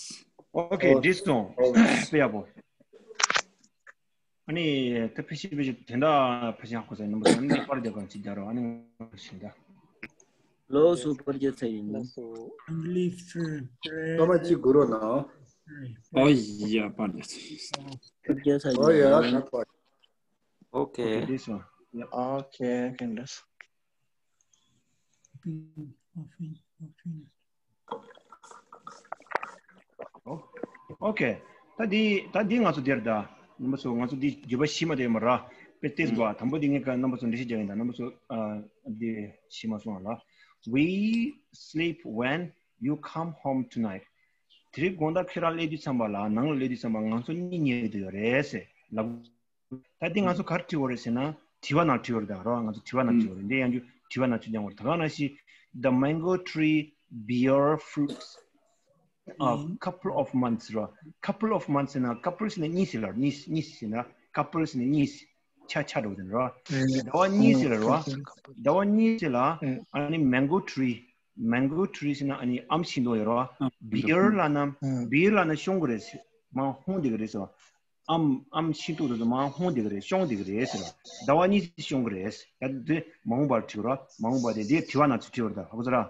Okay, this song. Hours. ཨ་ནི་ད་ཕལ་ཆེར་ཕལ་ཆེར་དོན་དག་ཕལ་ཆེར་ཧ་གོ་ས་ཡིན་ནམ་བསམ་ནས་པར་རྒྱག་གང་ཅིག་རྒྱག་རོགས། ཨ་ནི་ང་ཞིག་ད། ལོ་སུ་པར་རྒྱག་ཚར་ཡིན་ནམ། ཐོག་མ་གཅིག་གུ་རོ་ན། ཨོ་ཡ་པར་རྒྱག་ཚར་ཡིན། པར་རྒྱག་ཚར་ཡིན། ཨོ་ཡ་ན་པར། Okay. Okay, this one. Yeah. Okay, okay, this. Okay. ད་འདི་ད་འདི་ང་ཚོ་དེར་ད། རྣམ་པ་ཚོ་ང་ཚོ་འདི་བརྗོད་པ་ཤེས་མ་དེ་མ་ར། དཔེ་ཏེས་གོ་དང་པོ་འདི་ངས་ཀ་རྣམ་པ་ཚོ་འགྲེལ་བཤད་རྒྱག་ཡིན་ད། རྣམ་པ་ཚོ་ཨ་འདི་ཤེས་མ་སོང་ང་ལ། We sleep when you come home tonight. དེ་རིང་དགོང་དག་ཁྱེད་རང་སླེབས་དུས་ཙམ་པ་ལ། ནང་ལ་སླེབས་དུས་ཙམ་པ་ང་ཚོ་གཉིད་ཉལ་གྱི་ཡོད་རེད་ཟེར་ལབ། ད་འདི་ང་ཚོ་ག་རེ་བྲིས་པ་རེད་ཟེར་ན། དྲི་བ་ནང་བྲིས་པ་རེད་ད་རོ། ང་ཚོ་དྲི་བ་ནང་བྲིས་པ་རེད། འདི་ཡང་རྒྱུ་དྲི་བ་ནང་བྲིས་ཀྱང་བར། ད་ག་ནང་བཞིན། The mango tree bear fruits a couple of months རོ། Couple of months ཟེར་ན། couple ཟེར་ན་གཉིས་ཟེར་ལ། གཉིས་གཉིས་ཟེར་ན། couple ཟེར་ན་གཉིས། ཆ་ཆ་འགྲོ་དེ་རེད་བ། ཟླ་བ་གཉིས་ཟེར་རེད་བ། ཟླ་བ་གཉིས་ཟེར་ལ་ཨ་ནི་mango tree, mango tree ཟེར་ན་ཨ་ནི་ཨམ་ཤིང་ཏོག་ཡོད་རེད་བ། beer ལབ་ན་beer ལབ་ན་ཤོང་གི་རེད། མར་ཧོང་བསྡད་ཀྱི་རེད་ཟེར་བ། ཨམ་ཨམ་ཤིང་ཏོག་དེ་ཚོ་མར་ཧོང་བསྡད་ཀྱི་རེད། ཤོང་བསྡད་ཀྱི་རེད་ཟེར་བ། ཟླ་བ་གཉིས་ཤོང་གི་རེད། ད་དེ་མ་འོངས་པར་བྲིས་རོགས། མ་འོངས་པ་དེ་དེ་དྲི་བ་ནང་ཚུར་བྲིས་པ་རེད། ད་ཧ་གོ་སོང་ར།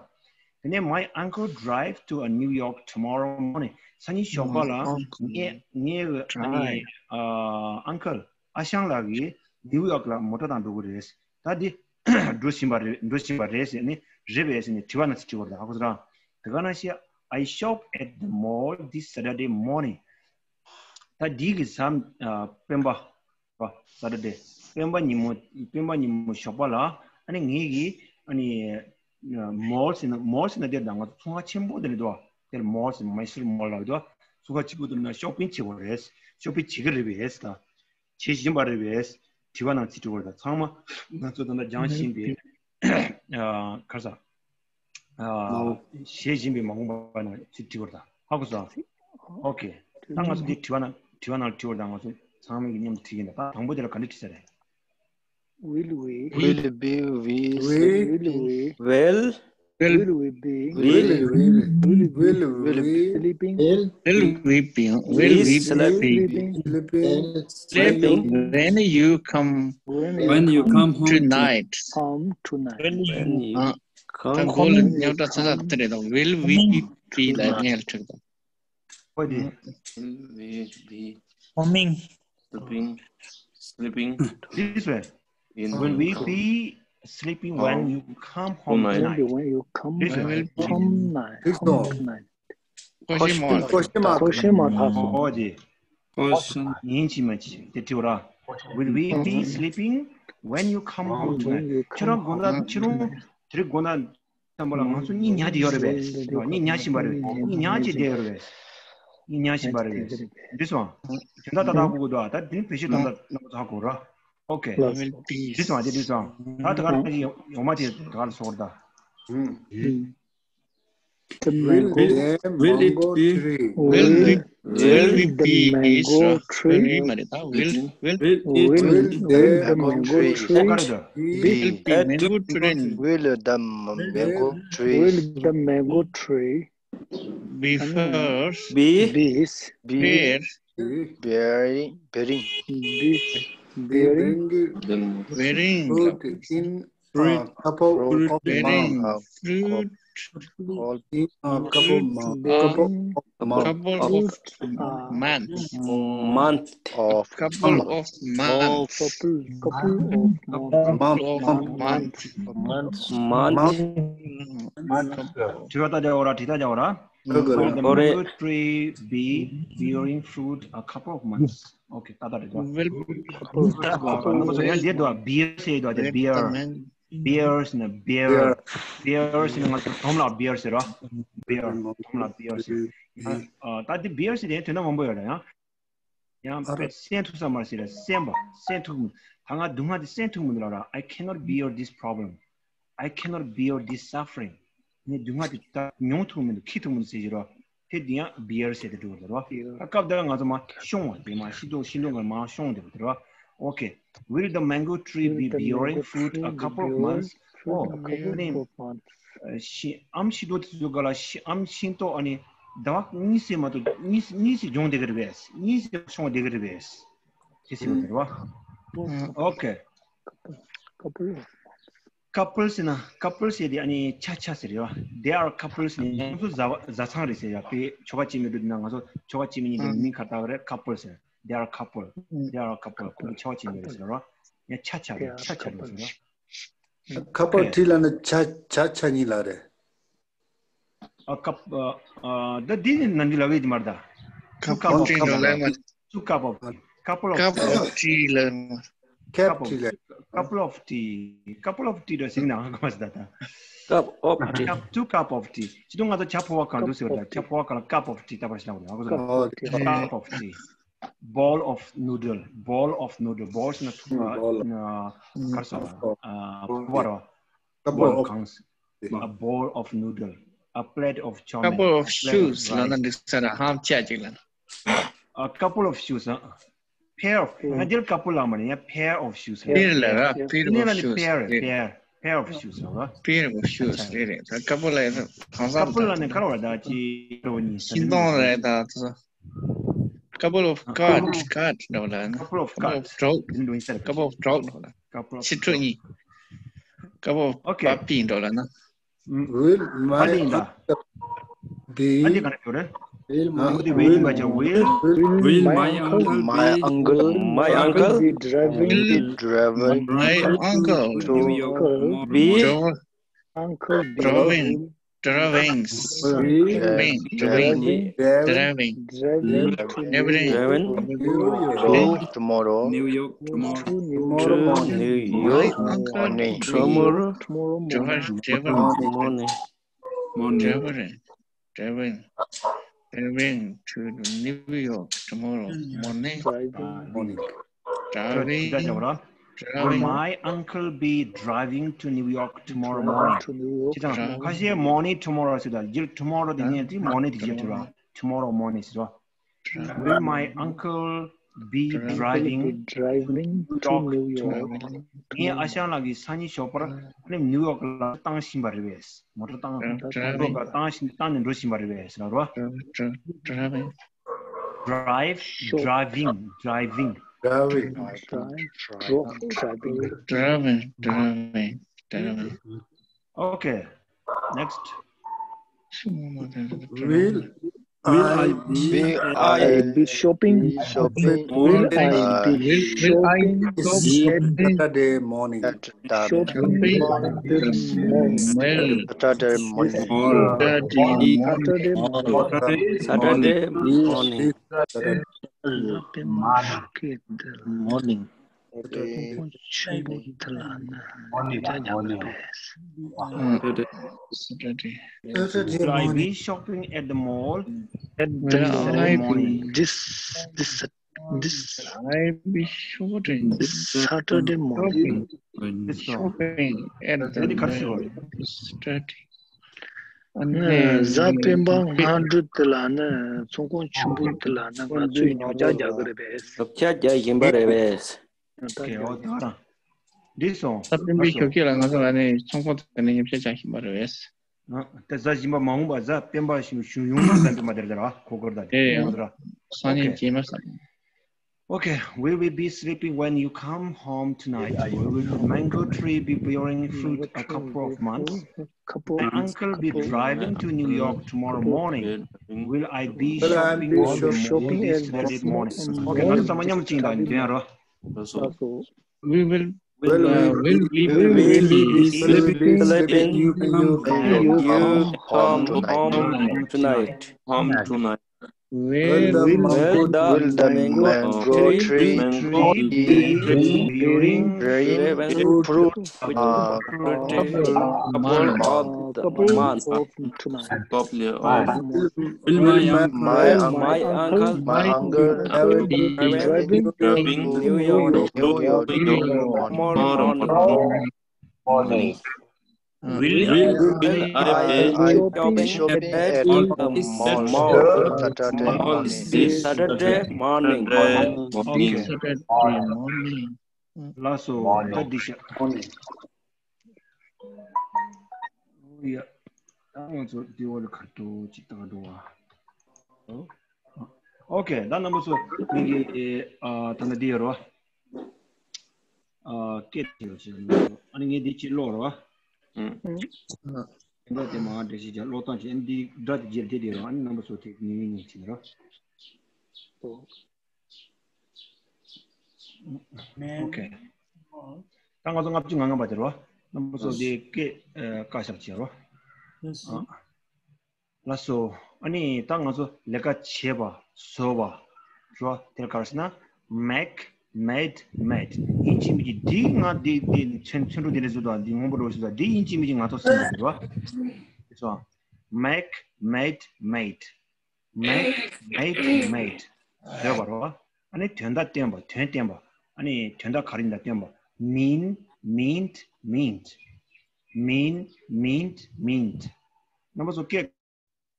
དེ་ནས་my uncle drive to a New York tomorrow morning. སང་ཉིན་ཞོགས་པ་ལ་ངའི་ངའི་ཨ་ནི་ཨ་ཨང་ཀལ་ཨ་ཞང་ལགས་ཀྱིས་ནིའུ་ཡོག་ལ་མོ་ཊ་དང་འགྲོ་གི་རེད། ད་འདི་འགྲོ་བཞིན་པ་རེད། འགྲོ་བཞིན་པ་རེད་ཟེར་ནས་རེད་པས་ཟེར་ནས་དྲི་བ་ནང་ཚུར་དྲི་བ་རེད། ཧ་གོ་སོང་ར། དེ་ག་ནང་བཞིན་I shop at the mall this Saturday morning. ད་འདི་གི་གཟའ་སྤེན་པ་པ་Saturday སྤེན་པ་ཉིན་མོ་སྤེན་པ་ཉིན་མོ་ཞོགས་པ་ལ་ཨ་ནི་ངེད་ཀྱིས་ཨ་ནི་mall ཟེར་ན་mall ཟེར་ན་དེར་ད་ང་ཚོ་ཚོང་ཁང་ཆེན་པོ་དེ་རེད་དོ། དེར་mall ཟེར་Mysore mall ལ་རེད་དོ། ཚོང་ཁང་ཆེན་པོ་དེ་ན་shopping བྱེད་དགོས་རེད། shopping བྱེད་ཀྱི་རེད་པས་ད། བྱེད་བཞིན་པ་རེད་པས། དྲི་བ་ནང་ཚུར་དྲི་བ་རེད། ད་ཚང་མ་ང་ཚོ་ད་ལྟ་སྦྱང་བཞིན་པའི་ཨ་ག་རེ་ཟ། ཨ་བྱེད་བཞིན་པའི་མ་འོངས་པ་ནང་ཚུར་དྲི་བ་རེད། ད་ཧ་གོ་སོང་། ཨོ་ཁེ། ད་ང་ཚོ་འདི་དྲི་བ་ནང་དྲི་བ་ནང་དྲི་བ་རེད། ད་ང་ཚོ་ཚང་མས་མཉམ་དུ་དྲིས་ཡིན། ད་ད་དང་པོ་དེ་ལ་ག་འདྲ་དྲིས་ས་རེད། Will we? Will be we Will we? Will Will we be? Will we? Will we? Will we? Sleeping? Will we be? Will we be? Sleeping? Sleeping? When you come When you come home tonight. Come tonight. When you uh, come home. Will we be? Like ཁོ་དེ། Will we be Coming. Sleeping? Sleeping? This way. In Will we be sleeping when you come home tonight? Maybe when you come This way. Home tonight. This Home door. Tonight. Question mark. Question mark. Question mark. ཨོ་དེ། Question. ཡིན་གཅིག་མིན་གཅིག་དེ་དྲི་བ་ར། Will we be sleeping when you come home tonight? ཁྱེད་རང་དགོང་དག་ཁྱེད་རང་དེ་རིང་དགོང་དག་བསམ་པ་ལ་ང་ཚོ་གཉིད་ཉལ་གྱི་ཡོད་རེད་པས། གཉིད་ཉལ་བཞིན་པ་རེད་པས། གཉིད་ཉལ་གྱི་བསྡད་ཡོད་རེད་པས། གཉིད་ཉལ་བཞིན་པ་རེད་པས། འདི་སོང་། དོན་དག་ཏག་ཏག་གོ་གི་འདུག་ད་དེ་རིང་བེད་སྤྱོད་ཏག་ཏག་གནང་ཚར་དགོས་ར། ཨོ་ཁེ། འདི་སོང་། དེ་འདི་སོང་། ད་ད་ག་རང་ཡོང་མ་དེ་ད་ག་ལ་སོང་ར་ད། The Will mango, them will it mango be? Tree. Will we, will we be is uh, will we མ་རེད་ད། Will, will, will it will the mango tree ཨོ་ག་རེད་ད། Be will be at mango tree. Will the mango tree Will the mango tree be first be be be fair bearing bearing be bearing bearing fruit in a couple fruit of bearing months? Fruit in a couple of months. Couple of months. Couple of months. Month of couple of months. Couple, couple of months. Month. Month. Month. Month. དྲི་བ་ལྟ་རྒྱག་ར། དྲི་ལྟ་རྒྱག་ར། Will the mango tree be bearing fruit a couple of months? Okay, ད་ད་རེད་ད། Will ད་ད་ད་ད་ཡང་འདི་འདུག་beer ཟེར་འདུག་དེ། Beer. Beer ཟེར་ན་beer. Beer ཟེར་ན་ང་ཚོ་དོམ་ལ་beer ཟེར་ར། Beer. དོམ་ལ་beer ཟེར། ཨ་ད་དེ་beer ཟེར་དེ་དོན་དག་མང་པོ་ཡོད་ར། ཡང་ཡང་དཔེ་གསན་ཐུབ་ས་མ་ཟེར་ར། གསན་པ་གསན་ཐུབ་མི། ད་ང་སྡུག་བསྔལ་དེ་གསན་ཐུབ་མི་འདུག་ལ་ར། I cannot bear this problem. I cannot bear this suffering. ངས་སྡུག་བསྔལ་དེ་ད་མྱོང་ཐུབ་མི་འདུག་འཁྱེར་ཐུབ་མི་འདུག་ཟེར་གྱི་རོ། དེ་དེ་ཡང་bear ཟེར་ཏེ་འགྲོ་བ་རེད་རོ། ད་སྐབས་དེར་ང་ཚོ་མར་ཤོང་བ་དེ་མར་ཤིང་སྡོང་ཤིང་སྡོང་གི་མར་ཤོང་བསྡད་པ་དེ་རོ། Okay. Will the mango tree be bearing fruit a couple of months? Oh, ཨ་ནི་ཤི་ཨམ་ཤིང་སྡོང་དེ་ཚོའི་སྒང་ལ་ཤི་ཨམ་ཤིང་ཏོག་ཨ་ནི་ཟླ་བ་གཉིས་ཙམ་མ་གཏོགས་གཉིས་གཉིས་ཙམ་ལྗོངས་བསྡད་ཀྱི་རེད་པས། གཉིས་ཙམ་ཤོང་བསྡད་ཀྱི་རེད་པས། དེ་ཟེར་བ་དེ་རེད་བ། Okay. Couple ཟེར་ན་couple ཟེར་དེ་ཨ་ནི་ཆ་ཆ་ཟེར་རེད་བ། They are couples ནི་ང་ཚོ་བཟའ་བཟའ་ཚང་རེད་ཟེར་ཡ། དཔེ་ཆོ་ག་སྐྱེ་དམན་འགྲོ་དུས་ན་ང་ཚོ་ཆོ་ག་སྐྱེ་དམན་གཉིས་ཀྱི་མིང་ག་རེ་བཏགས་པ་རེད། Couple ཟེར། They are couple. They are couple. ཁོང་ཆོ་ག་སྐྱེ་དམན་རེད་ཟེར་རོ། ཡང་ཆ་ཆ་རེད། ཆ་ཆ་རེད་ཟེར་རོ། Couple བྲིས་ལབ་ན་ཆ་ཆ་ཆ་གཉིས་ལ་རེད། ཨ་cup ཨ་ཨ་ད་འདི་ནི་ནམ་རྒྱུན་ལབ་ཡོད་ཀྱི་མ་རེད་ད། Two cup of tea ལ་ལབ་ཡོད་མ་རེད། Two cup of tea. Couple of cup of tea ལབ་ཡོད་མ་རེད། Cup tea ལ། Couple of tea. Couple of tea ལ་ཟིན་ན་ཧ་གོ་མ་སི་ད་ད། Cup of tea. Cup, two cup of tea. ཅི་ཏུ་ང་ཚོ་ཇ་ཕོར་པ་གང་འདུག་ཟེར་བ་ད། ཇ་ཕོར་པ་གང་ལ་cup of tea ལྟ་བར་ཞིག་ལ་ཧ་གོ་སོང་། Cup of tea. Bowl of noodle. Bowl of noodle. Bowl ཟེར་ན་ཐུག་པ། ག་རེ་ཟེར་བ། ཕོར་པ་རེད་བ། Couple of གང་། A bowl of noodle. A plate of chow mein. Couple of shoes ལབ་ན་འགྲིག་ས་རེད། ཧམ་ཆ་ཅིག་ལ། A couple of shoes. ཨ། pair of. ང་འདིར་couple ལ་མ་རེད་ཡ། pair of shoes རེད། pair ལ་ར། pair དེ་ནས་ལ་ནི་pair རེད། pair pair of shoes རེད་བ། pair of shoes རེད་རེད། ད་couple ལ་ཡ་ཧང་སང་couple ལ་ནི་ག་རེ་བ་ད་ཅི་རོ་ནི་ཤིང་སྡོང་རེད་ད། couple of cart cart འདྲ་བ་ལ་ན། couple of cart འགྲོགས། couple of cart འགྲོགས་འདྲ་བ་ལ། couple of ཕྱི་དྲོ་གཉིས། couple of okay puppy འདྲ་བ་ལ་ན། Will my uncle be? ཨ་འདི་ག་རེ་ཡོད་རེད། Will my uncle be? Will my uncle, my uncle be driving? My uncle to New York. Be uncle be driving, driving, driving, driving, driving, driving to New York tomorrow. New York tomorrow. New York morning. Tomorrow. Tomorrow morning. Morning. Morning. Driving, driving, driving to New York tomorrow morning. Driving. Driving. Will my uncle be driving to New York tomorrow morning? ཁ་ཤས་morning tomorrow ཟེར་ད། ཡིར་tomorrow དེ་ངས་དེ་morning དེ་བརྗེད་བྲལ་བ། tomorrow morning ཟེར་བ། Will my uncle be driving to New York? ངའི་ཨ་ཞང་ལགས་ཀྱིས་སང་ཉིན་ཞོགས་པར་ནིའུ་ཡོག་ལ་བཏང་བཞིན་པ་རེད་པས། མོ་ཊ་བཏང་། མོ་ཊ་བཏང་བཞིན་བཏང་ནས་འགྲོ་བཞིན་པ་རེད་པས་ཟེར་བ། Drive, driving, driving. Driving. Driving, driving, driving. Okay. Next. Will I be, will I be shopping? Shopping. Will I be shopping Saturday morning? Shopping this morning. Saturday morning. Saturday morning. Saturday morning. Morning. Morning. Morning. Will I be shopping at the mall? At the mall. This, this, this. I be shopping. This Saturday morning. Shopping at the mall. Saturday. གཟའ་སྤེན་པ་སྔ་དྲོ་དེ་ལ་ནི་ཚོང་ཁང་ཆེན་པོ་དེ་ལ་ནི་ང་ཚོས་ཉོ་ཆ་རྒྱག་གི་རེད་པས། ཉོ་ཆ་རྒྱག་བཞིན་པ་རེད་པས། ཨོ་ད་རང་། འགྲིག་སོང་། གཟའ་སྤེན་པའི་ཞོགས་ཀས་ལ་ང་ཚོ་ལ་ནི་ཚོང་ཁང་དེ་ནས་ཉོ་ཆ་རྒྱག་བཞིན་པ་རེད་པས། ཨ་ད་གཟའ་ཞིམ་པ་མ་འོངས་པ་གཟའ་སྤེན་པ་ཞིག་ཞུ་ཡོང་ན་གཟའ་སྤེན་པ་དེར་དེ་ར་ཁོ་སྐོར་ད་དེ་ཡང་སང་ཉིན་རྗེས་མ་ས། Okay, will we be sleeping when you come home tonight? Will the mango tree be bearing fruit a couple of months? Will my uncle be driving to New York tomorrow morning? Will I be shopping at the mall this Saturday morning? Okay, ང་ཚོ་ཚང་མ་མཉམ་དུ་ཅིག་དང་འདོན་རོགས། We will, uh, will we be sleeping when you come home tonight? Home tonight. Will the mango tree be bearing fruit a couple of months? Couple of months. Will my uncle, my uncle, my uncle be driving to New York tomorrow morning? Will I be shopping at the mall this Saturday morning? Okay. ལགས་སོ། ད་འདི་བཞག་ཡ། ད་ང་ཚོ་འདི་འོག་ལ་ཁ་ཐུག་ཅིག་བཏང་འགྲོ་བ། ཨོ། ཨོ་ཁེ། ད་རྣམ་པ་ཚོ་ངེད་ཀྱི་ཨ་ད་ལྟ་འདི་ཡོད་རེད་བ། ཨ་སྐད་དེ་ཡོད་ཅེས་ཨ་ནི་ངས་འདི་ཅིག་ཀློག་རེད་བ། ཨ་འདི་དེ་མ་འགྲེལ་བཤད་ཀྱང་ཀློག་སྟངས་ཀྱི་ཨ་ནི་འདི་སྒྲ་དེ་རྗེས་དེ་དེ་རེད་བ། ཨ་ནི་རྣམ་པ་ཚོ་དེ་ཉན་ཉན་བྱེད་རོགས། ཨོ་ཁེ། ད་ང་ཚོ་ལྔ་བཅུ་ང་ལྔ་པ་དེ་རོ། རྣམ་པ་ཚོ་དེ་སྐད་ཨ་བཀའ་ཤག་བྱེད་རོ། ཨ་ལགས་སོ། ཨ་ནི་ད་ང་ཚོ་ལས་ཀ་བྱེད་པ་བཟོ་བ་རོ། དེར་ག་རེ་ཟེར་ན་make, made, made ཡིན་གཅིག་མིན་གཅིག་འདི་ང་འདི་འདི་ཚོན་ཚོན་ཁྲུ་འདི་རེ་བཟོ་དང་འདི་སྔོན་པོ་རེ་བཟོ་དང་འདི་ཡིན་གཅིག་མིན་གཅིག་ང་ཚོ་སེམས་ལ་རོ། དེ་ཚོ་make, made, made make, made, made ཡོད་པ་རོ། ཨ་ནི་དོན་དག་སྟོན་པ། དོན་བསྟན་པ། ཨ་ནི་དོན་དག་ག་རེ་ཡིན་ད་སྟོན་པ། mean, meant, meant, mean, meant, meant རྣམ་པ་ཚོ་སྐད་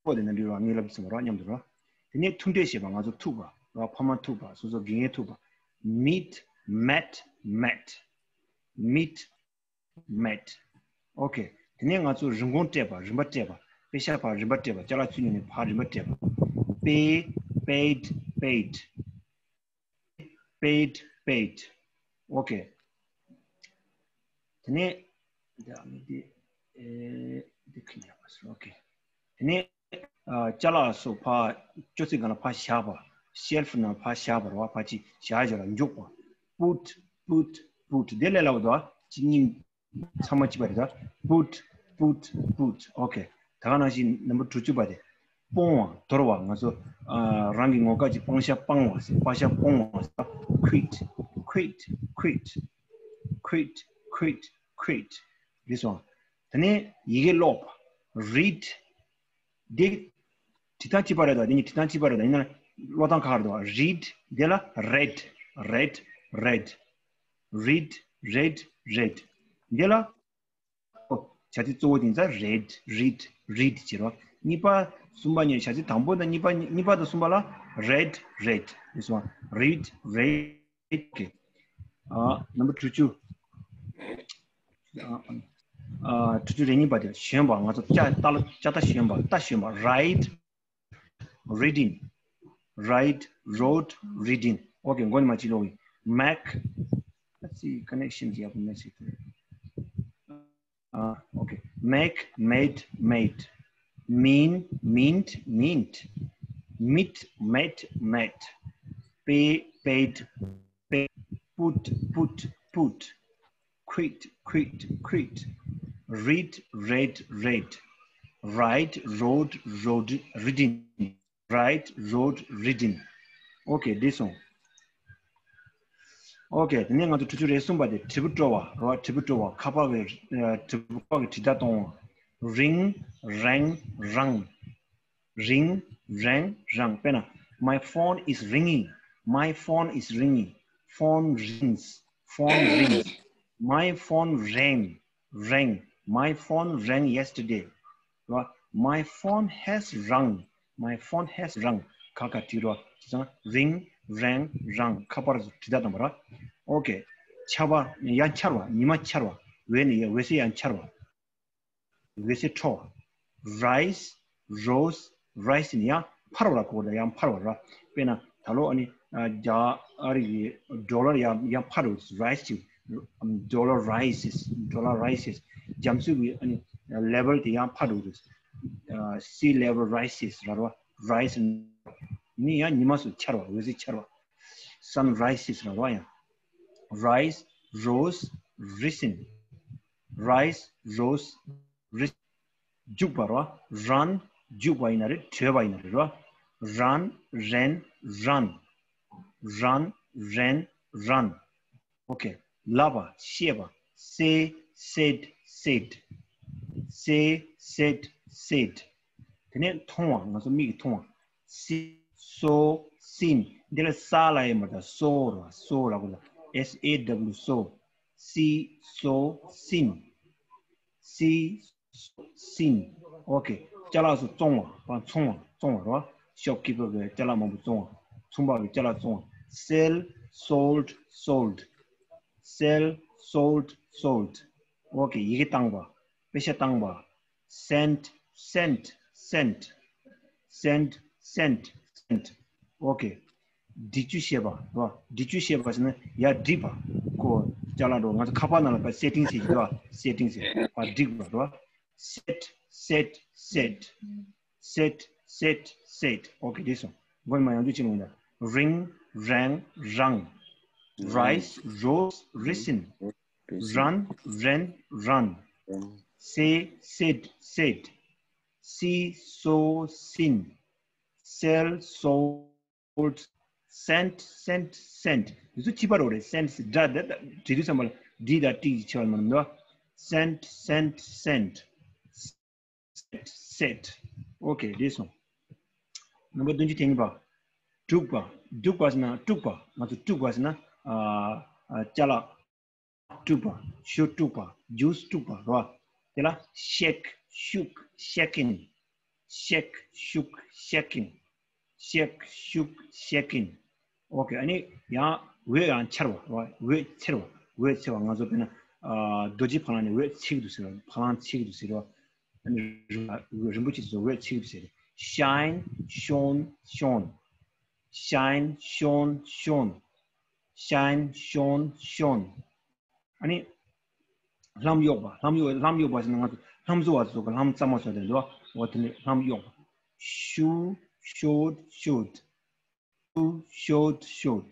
པོ་དེ་ནས་འདྲི་རོགས། ངས་ལབ་ཟིན་པ་རོགས། མཉམ་དུ་རོགས། དེ་ནས་ཐུག་འཕྲད་བྱེད་པ། ང་ཚོ་ཐུག་པ་རོགས། ཕ་མ་ཐུག་པ། སོ་སོ་དགེ་རྒན་ཐུག་པ། meet, met, met, meet, met. Okay. དེ་ནས་ང་ཚོ་རིན་གོང་སྤྲད་པ། རིན་པ་སྤྲད་པ། པེ་ཤ་ཕར་རིན་པ་སྤྲད་པ། ཅ་ལག་ཚུར་ཉོས་ནས་ཕར་རིན་པ་སྤྲད་པ། pay, paid, paid, paid, paid. Okay. དེ་ནས་འདི་ཨ་མི་འདི་ཨེ་འདི་ཁི་ཉག་པ་སོ། Okay. དེ་ནས་ཨ་ཅ་ལག་སོགས་ཕར་ཅོག་ཙེ་སྒང་ལ་ཕར་བཞག་པ། shelf ནང་ཕར་བཞག་པ་རེད་བ། ཕར་ཅིག་བཞག་བཞག་ལ་འཇོག་པ། put, put, put. དེ་ལས་སླ་བོ་འདུག་ཨ། གཅིག་གཉིས་ཚང་མ་གཅིག་པ་རེད་ད། put, put, put. Okay. ད་ག་ནང་བཞིན་ནམ་བར་དྲུག་ཅུ་པ་དེ། སྤོང་བ། དོར་བ། ང་ཚོ་ཨ་རང་གི་ངོ་དགའ་ཅིག་སྤང་ཤ་སྤང་བ་ཟེར། སྤང་ཤ་སྤོང་བ་ཟེར། quit, quit, quit, quit, quit, quit. རེད་སོང་། དེ་ནས་ཡི་གེ་ཀློག་པ། read. འདི་བྲིས་སྟངས་གཅིག་པ་རེད་ད། འདི་གཉིས་བྲིས་སྟངས་གཅིག་པ་རེད་ད། ཡིན་ན་ཀློག་སྟངས་ཁག་རེད་ད། read. འདི་ལ་read, read, read, read, read, read. འདི་ལ་བྱ་ཚིག་གཙོ་བོ་དེ་ཚོ་read, read, read བྱེད་རོགས། གཉིས་པ་གསུམ་པ་གཉིས། བྱ་ཚིག་དང་པོ་དང་གཉིས་པ། གཉིས་པ་དང་གསུམ་པ་ལ་read, read རེད་སོང་། read, read. Okay. ཨ་ནམ་བར་དྲུག་ཅུ། ཨ་ཨ་དྲུག་ཅུ་རེ་གཉིས་པ་དེ་ཞོན་པ། ང་ཚོ་ལྕགས་རྟ་ལ་ལྕགས་རྟ་ཞོན་པ། རྟ་ཞོན་པ། ride, riding, ride, rode, riding. Okay. མགོ་ནས་མར་གཅིག་ཀློག་གི། make. Let's see, connection གྱི་ཡག་པོ་མེད་ཟེར། ཨ། Okay. make, made, made. mean, meant, meant. meet, met, met. pay, paid, paid. put, put, put. quit, quit, quit. read, read, read. ride, rode, rode, riding. ride, rode, riding. Okay. འདི་སོང་། Okay. དེ་ནས་ང་ཚོ་དྲུག་ཅུ་རེ་གསུམ་པ་དེ་དྲིལ་བུ་བཀྲོལ་བ་རེད་བ། དྲིལ་བུ་བཀྲོལ་བ། ཁ་པར་གྱི་ཨ་དྲིལ་བུ་ཁ་པར་གྱི་དྲིལ་བརྡ་གཏོང་བ། ring, rang, rang. ring, rang, rang. དཔེར་ན། my phone is ringing. my phone is ringing. phone rings. phone rings. my phone rang, rang. my phone rang yesterday. རེད་བ། my phone has rung. my phone has rung. ག་ག་དྲིལ་རོ། དེ་ཚང་ring, rang, rung. ཁ་པར་དྲིལ་བརྡ་གཏོང་བ་རེད་བ། Okay. འཆར་བ། ཡར་འཆར་བ། ཉི་མ་འཆར་བ། འོད་ནི་ཡར། འོད་ཟེར་ཡར་འཆར་བ། འོད་ཟེར་འཕྲོ་བ། rise, rose, rising. ཡང་འཕར་བ་ལ་གོ་དང་། ཡང་འཕར་བ་ར། དཔེར་ན་ད་ལོ་ཨ་ནི་ཨ་རྒྱ་ཨ་རི་གི་dollar ཡང་ཡང་འཕར་འགྲོ། rise ཅིག་ཨམ་dollar rises, dollar rises. རྒྱ་མཚོ་གི་ཨ་ནི་level དེ་ཡང་འཕར་འགྲོ། ཨ་sea level rises ར་ར། rise ནི་ཡང་ཉི་མ་སུ་འཆར་བ། འོད་ཟེར་འཆར་བ། sun rises ར་ར། ཡང་rise, rose, risen. rise, rose, རི། རྒྱུག་པ་རེད་བ། run རྒྱུག་པ་ཡིན་ན་རེད། བྲོས་པ་ཡིན་ན་རེད་བ། run, ran, run. run, ran, run. Okay. ལབ་པ། བཤད་པ། say, said, said. say, said, said. དེ་ནས་མཐོང་བ། ང་ཚོ་མིག་གིས་མཐོང་བ། see, saw, seen. འདི་ལ་saw ལབ་ཡ་མ་རེད། saw རེད་བ། saw ལབ་དགོས་ལ། S A W, saw. see, saw, seen. see, saw, seen. Okay. ཅ་ལག་སོགས་བཙོང་བ། བ་འཚོང་བ། བཙོང་བ་རེད་བ། shopkeeper གིས་ཅ་ལག་མང་པོ་བཙོང་བ། ཚོང་པ་གིས་ཅ་ལག་བཙོང་བ། sell, sold, sold. sell, sold, sold. Okay. ཡི་གེ་བཏང་བ། པེ་ཤ་བཏང་བ། send, sent, sent. send, sent, sent. Okay. འབྲི་རྒྱུ་ཞེས་པ་རེད་བ། འབྲི་རྒྱུ་ཞེས་པ་ཟེར་ན་ཡར་བསྒྲིགས་པ། ཁོ་ཅ་ལག་འགྲོ། ང་ཚོ་ཁ་པར་ནང་ལ་ཕར་setting ཟེར་གྱི་འདུག་བ། setting ཟེར། ཕར་བསྒྲིགས་པ་རེད་བ། set, set, set. set, set, set. Okay. འདི་སོང་། མགོ་ནས་མར་ཡང་བསྐྱར་ཅིག་ལོངས་ཡིན་ད། ring, rang, rang. rise, rose, risen. run, ran, run. say, said, said. see, saw, seen. sell, sold. sent, sent, sent. འདི་ཚོ་གཅིག་པ་རེད། sent སྒྲ་འདི་བྲིས་དུས་ཙམ་པ་ལ་D དང T གི་ཆེ་བ་མ་ནོར། sent, sent, sent. set, set. Okay. འདི་སོང་། ནམ་བར་བདུན་ཅུ་དོན་གཉིས་པ། སྒྲུག་པ། སྒྲུག་པ་ཟེར་ན་དཀྲུག་པ། ང་ཚོ་དཀྲུག་པ་ཟེར་ན་ཨ་ཨ་ཅ་ལག་དཀྲུག་པ། ཞོ་དཀྲུག་པ། juice དཀྲུག་པ་རེད་བ། དེ་ལ་shake, shook, shaken. shake, shook, shaken. shake, shook, shaken. Okay. ཨ་ནི་ཡང་ འོད་ཡང་འཆར་བ་རེད་བ། འོད་འཚེར་བ། འོད་འཚེར་བ། ང་ཚོ་དཔེར་ན་ཨ་རྡོ་རྗེ་ཕ་ལང་ནས་འོད་འཚེར་གྱི་འདུག་ཟེར་བ། ཕ་ལང་འཚེར་གྱི་འདུག་ཟེར་བ། ཨ་ནི་རིན་པོ་ཆེ་ཚོ་འོད་འཚེར་གྱི་འདུག་ཟེར། shine, shone, shone. Shine, shone, shone. Shine, shone, shone. ཨ་ནི་ལྷམ་གཡོགས་པ། ལྷམ་གཡོགས། ལྷམ་གཡོགས་པ་ཟེར་ན་ང་ཚོ་ལྷམ་བཟོ་བ་ཚོ་གི་ལྷམ་གཙང་མ་བཟོ་དེ་འདུག་བ། འོ་དེ་ནི་ལྷམ་གཡོགས་པ། shoe, short, short. Shoe, short, short.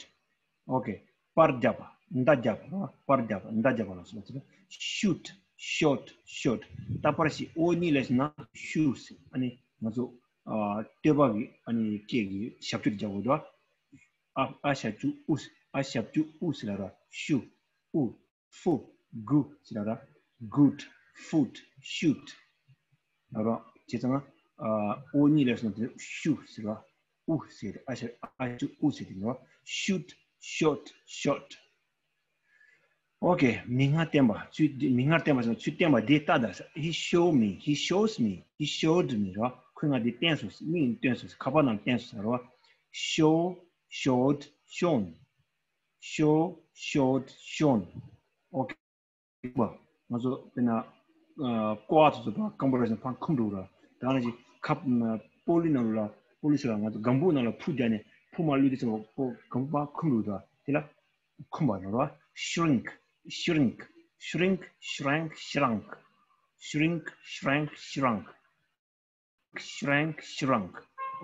Okay. པར་རྒྱབ་པ། མདའ་རྒྱབ་པ། པར་རྒྱབ་པ། མདའ་རྒྱབ་པ་ལ་སོགས་པ་ཟེར། shoot, shot, shot. ད་པར་ཞིག་ཨོ་གཉིས་ལས་ན་shoes. ཨ་ནི་ང་ཚོ་ཨ་སྟོད་པ་གི་ཨ་ནི་སྐད་ཀྱི་ཞབས་ཀྱུ་རྒྱག་དགོས་འདུག་བ། ཨ་ཨ་ཞབས་ཀྱུ་ཨུ། ཨ་ཞབས་ཀྱུ་ཨུ་ཟེར་ལ་ར། shoe. ཨུ། ཧྥུ། གུ་ཟེར་ལ་ར། good, foot, shoot. ལ་ར། བྱས་ཙང་ཨ་ཨོ་གཉིས་ལས་སོང་དེ་shoe ཟེར་ལ། ཨུ་ཟེར། ཨ་ཞབས་ཨ་ཞབས་ཀྱུ་ཨུ་ཟེར་དེ་ལ། shoot, shot, shot. Okay. མིག་སྔར་བསྟན་པ། ཚུལ་འདི་མིག་སྔར་བསྟན་པ་ཟེར་ན་ཚུལ་བསྟན་པ་འདི་ལྟ་ད། He show me, he shows me, he showed me ར། ཁོས་ང་འདི་བསྟན་སོང་། མིག་གིས་བསྟན་སོང་། ཁ་པར་ནང་བསྟན་སོང་ཟེར་བ། show, showed, shown. Show, showed, shown. Okay. ང་ཚོ་དཔེར་ན་ཨ་ཀོ་བ་ཚོ་ཚོ་ཕར་སྐམ་པོ་རེད་ཟེར་ན་ཕར་འཁུམ་འགྲོ་ར། ད་ནང་བཞིན་ཁབ་ཨ་པོ་ལི་ནང་ལ་པོ་ལི་ཟེར་ལ། ང་ཚོ་སྒམ་པོ་ནང་ལ་ཕུ་བརྒྱབ་ནས་ཕུ་མར་བླུགས་དུས་ཙམ་པ་སྒམ་པོ་ཕར་འཁུམ་འགྲོ་ར། དེ་ལ་འཁུམ་པ་ནོར་བ། shrink, shrink, shrink, shrank, shrunk. Shrink, shrank, shrunk. Shrank, shrunk.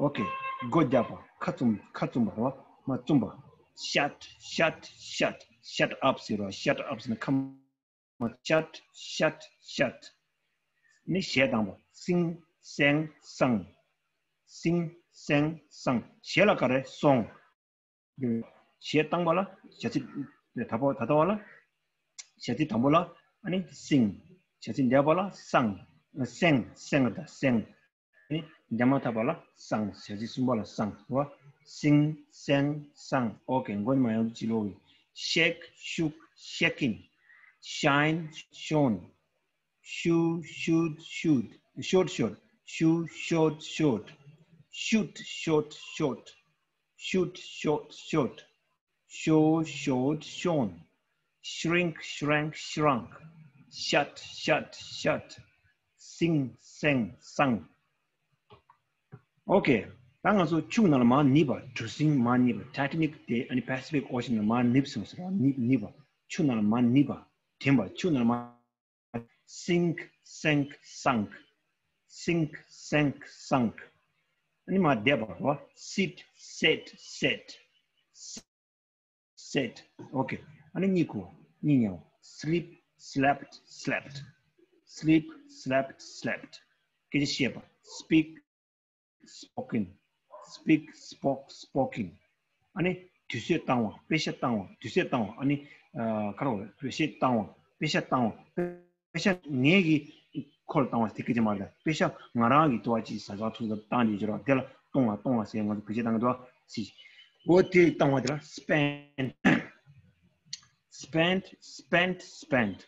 Okay. སྒོ་བརྒྱབ་པ། ཁ་བཙུམ། ཁ་བཙུམ་པ་རོ། མ་བཙུམ་པ། shut, shut, shut. Shut up ཟེར་རོ། shut up ཟེར་ན་ཁ་མ། shut, shut, shut. ནི་གཞས་བཏང་པ། sing, sang, sung. Sing, sang, sung. གཞས་ལ་ག་རེ། song. གཞས་བཏང་པ་ལ་བྱ་ཚིག་ད་ལྟ་བ་ལ། བྱ་ཚིག་དང་པོ་ལ་ཨ་ནི་sing། བྱ་ཚིག་འདས་པ་ལ་sung། སེང་། སེང་། ད་སེང་། ཨ་ནི་འདས་མ་ཐག་པ་ལ་sung། བྱ་ཚིག་གསུམ་པ་ལ་sung། བ། sing, sang, sung. Okay. མགོ་ནས་མར་ཡོང་དུས་ལོག་གི། shake, shook, shaking. Shine, shone. Shoe, shoot, shoot. Short, short. Shoe, short, short. Shoot, short, short. Shoot, short, short. Show, showed, shown. Shrink, shrank, shrunk. Shut, shut, shut. Sing, sang, sung. Okay. ད་ང་ཚོ་ཆུ་ནང་ལ་མར་ནུབ་པ། གྲུ་གཟིངས་མར་ནུབ་པ། Titanic དེ་ཨ་ནི་Pacific Ocean ལ་མར་ནུབ་སོང་ཟེར་བ། ནུབ་ནུབ་པ། ཆུ་ནང་ལ་མར་ནུབ་པ། འགྲིམ་པ། ཆུ་ནང་ལ་མར། Sink, sank, sunk. Sink, sank, sunk. ཨ་ནི་མར་བསྡད་པ་རོ། Sit, sat, sat. Sat. Okay. ཨ་ནི་གཉིད་ཁུག་གཉིད་ཉལ་བ། Sleep, slept, slept. Sleep, slept, slept. སྐད་ཆ་བཤད་པ། Speak, spoken. Speak, spoke, spoken. ཨ་ནི་དུས་ཚོད་བཏང་བ། དཔེ་ཆ་བཏང་བ། དུས་ཚོད་བཏང་བ། ཨ་ནི་ཨ་ག་རེ། དཔེ་ཆ་བཏང་བ། དཔེ་ཆ་བཏང་བ། དཔེ་ཆ་ངེད་ཀྱིས་ཁོ་ལ་བཏང་བ་དེ་སྐད་ཆ་མ་རེད། དཔེ་ཆ་ང་རང་གིས་ལྟོ་བ་ཅིག་ཟ་ཟ་འཐུང་འཐུང་བཏང་དེ་བརྗོད་རོགས། དེ་ལ་གཏོང་བ་གཏོང་བ་ཟེར། ང་ཚོ་བེད་སྤྱོད་བཏང་གི་འདུག་ཟེར། འོ་དེ་བཏང་བ་དེ་ལ་spend. Spend, spent, spent.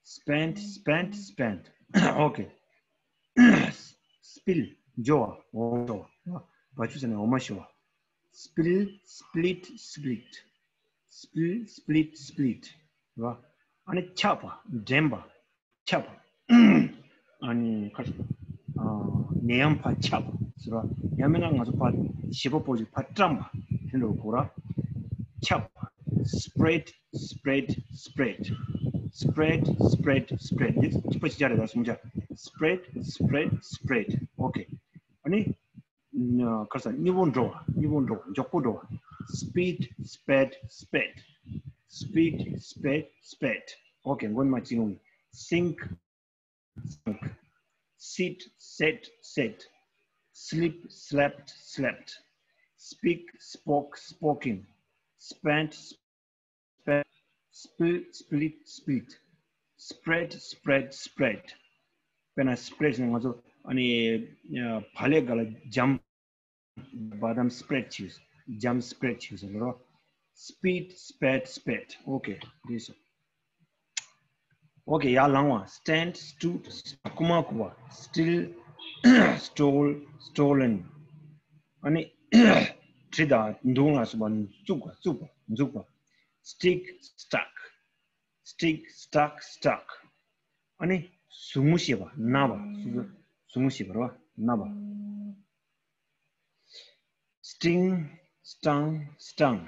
Spent, spent, spent. Okay. Spill, འགྲོ་བ། འོ་འགྲོ་བ། བ་ཕྱུགས་ཟེར་ནས་འོ་མ་ཤོར་བ། Spill, split, split. Spill, split, split. ར། ཨ་ནི་ཆག་པ། འགྲེམ་པ། ཆག་པ། ཨ་ནི་ཁ་ཨ་ནད་ཡམས་ཕར་ཆག་པ་ཟེར་བ། ཡང་མིན་ན་ང་ཚོ་ཕར་བྱིས་པ་པོ་ཞིག་ཕར་བཀྲམ་པ་དེ་འདྲ་གོ་ར། ཆག་པ། Spread, spread, spread. Spread, spread, spread. འདི་ཚིག་པ་ཅིག་རེད་ད་གསུམ་ཆ། Spread, spread, spread. Okay. ཨ་ནི་ཁ་ས་སྙི་པོ་འགྲོ་བ། སྙི་པོ་འགྲོ་བ། མགྱོགས་པོ་འགྲོ་བ། Speed, sped, sped. Speed, sped, sped. Okay. མགོ་ནས་མར་ཅིག་ཡོང་། Sink, sunk. Sit, sat, sat. Sleep, slept, slept. Speak, spoke, spoken. Spent, spent. Spill, split, split. Spread, spread, spread. དཔེར་ན་spread ཟེར་ན་ང་ཚོ་ཨ་ནི་བག་ལེབ་སྒང་ལ་འཇམ། བ་དམ་spread བྱས། འཇམ་spread བྱས་ཟེར་རོ། Speed, sped, sped. Okay. འདི་སོ། Okay. ཡར་ལངས་པ། Stand, stood. རྐུ་མ་རྐུ་བ། Steal, stole, stolen. ཨ་ནི་གྲི་དང་མདུང་ལ་སོགས་པ་བཙུགས་པ། བཙུགས་པ། འཛུགས་པ། Stick, stuck. Stick, stuck, stuck. ཨ་ནི་ཟུག་རྔུ་ཤེས་པ། ན་བ། ཟུག་ཟུག་རྔུ་ཤེས་པ་རེད་བ། ན་བ། Sting, stung, stung.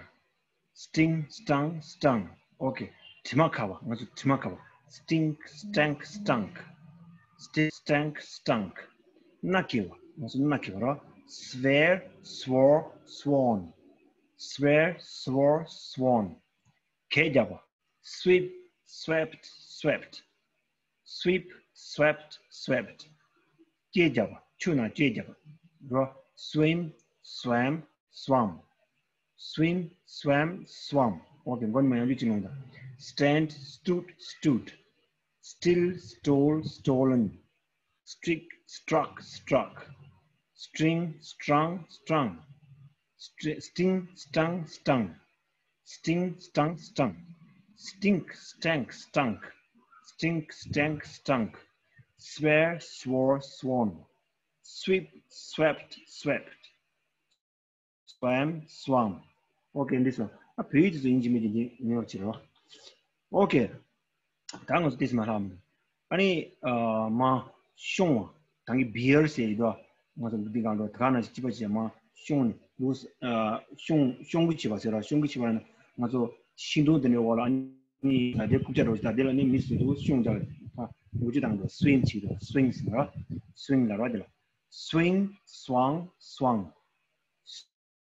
Sting, stung, stung. Okay. དྲི་མ་ཁ་བ། ང་ཚོ་དྲི་མ་ཁ་བ། Stink, stank, stunk. Stink, stank, stunk. སྣ་སྐྱེ་བ། ང་ཚོ་སྣ་སྐྱེ་བ་རེད་བ། Swear, swore, sworn. Swear, swore, sworn. གད་རྒྱག་པ། Sweep, swept, swept. Sweep, swept, swept. སྐད་རྒྱག་པ། ཆུ་ནང་སྐད་རྒྱག་པ་རེད་བ། Swim, swam, swum. Swim, swam, swum. Okay, མགོ་ནས་མར་ཡང་བསྐྱར་ཅིག་ལོངས་དང་། Stand, stood, stood. Still, stole, stolen. Stick, struck, struck. String, strung, strung. Stri- sting, stung, stung. Sting, stung, stung. Stink, stank, stunk. Stink, stank, stunk. Swear, swore, sworn. Sweep, swept, swept. Swam, swum. Okay, འདི་སོང་། ཨ་བོད་ཡིག་དེ་ཚོ་ཡིན་གཅིག་མིན་གཅིག་འདི་ཉོ་བ་བྱེད་རོགས། Okay. ད་ང་ཚོ་དེ་ཚོ་མ་ལྷག་མ། ཨ་ནི་ཨ་མར་ཤོང་བ། ད་གིན་བི་ཡར་ཟེར་ཡོད་དོ། ང་ཚོ་འདི་གང་འགྲོ་ད་ག་ནང་བཞིན་གཅིག་པ་བྱས་མར་ཤོང་ནས་ལུས་ཨ་ཤོང་ཤོང་གི་བྱེད་པ་ཟེར་ར། ཤོང་གི་བྱེད་པ་ན་ང་ཚོ་ཤིང་སྡོང་དེ་འདྲའི་འོག་ལ་ཨ་ནི་ད་ལྟའི་རྐུབ་བཀྱག་འདྲ་བོ་ཞིག་ད་དེ་ལ་ནི་མི་སུ་དུ་ཤོང་བྱ། ད་འགུལ་སྐྱོད་བཏང་འགྲོ། སུའིང་བྱེད་དོ། སུའིང་ཟེར་ར། སུའིང་ལ་ར་དེ་ལ། Swing, swung, swung.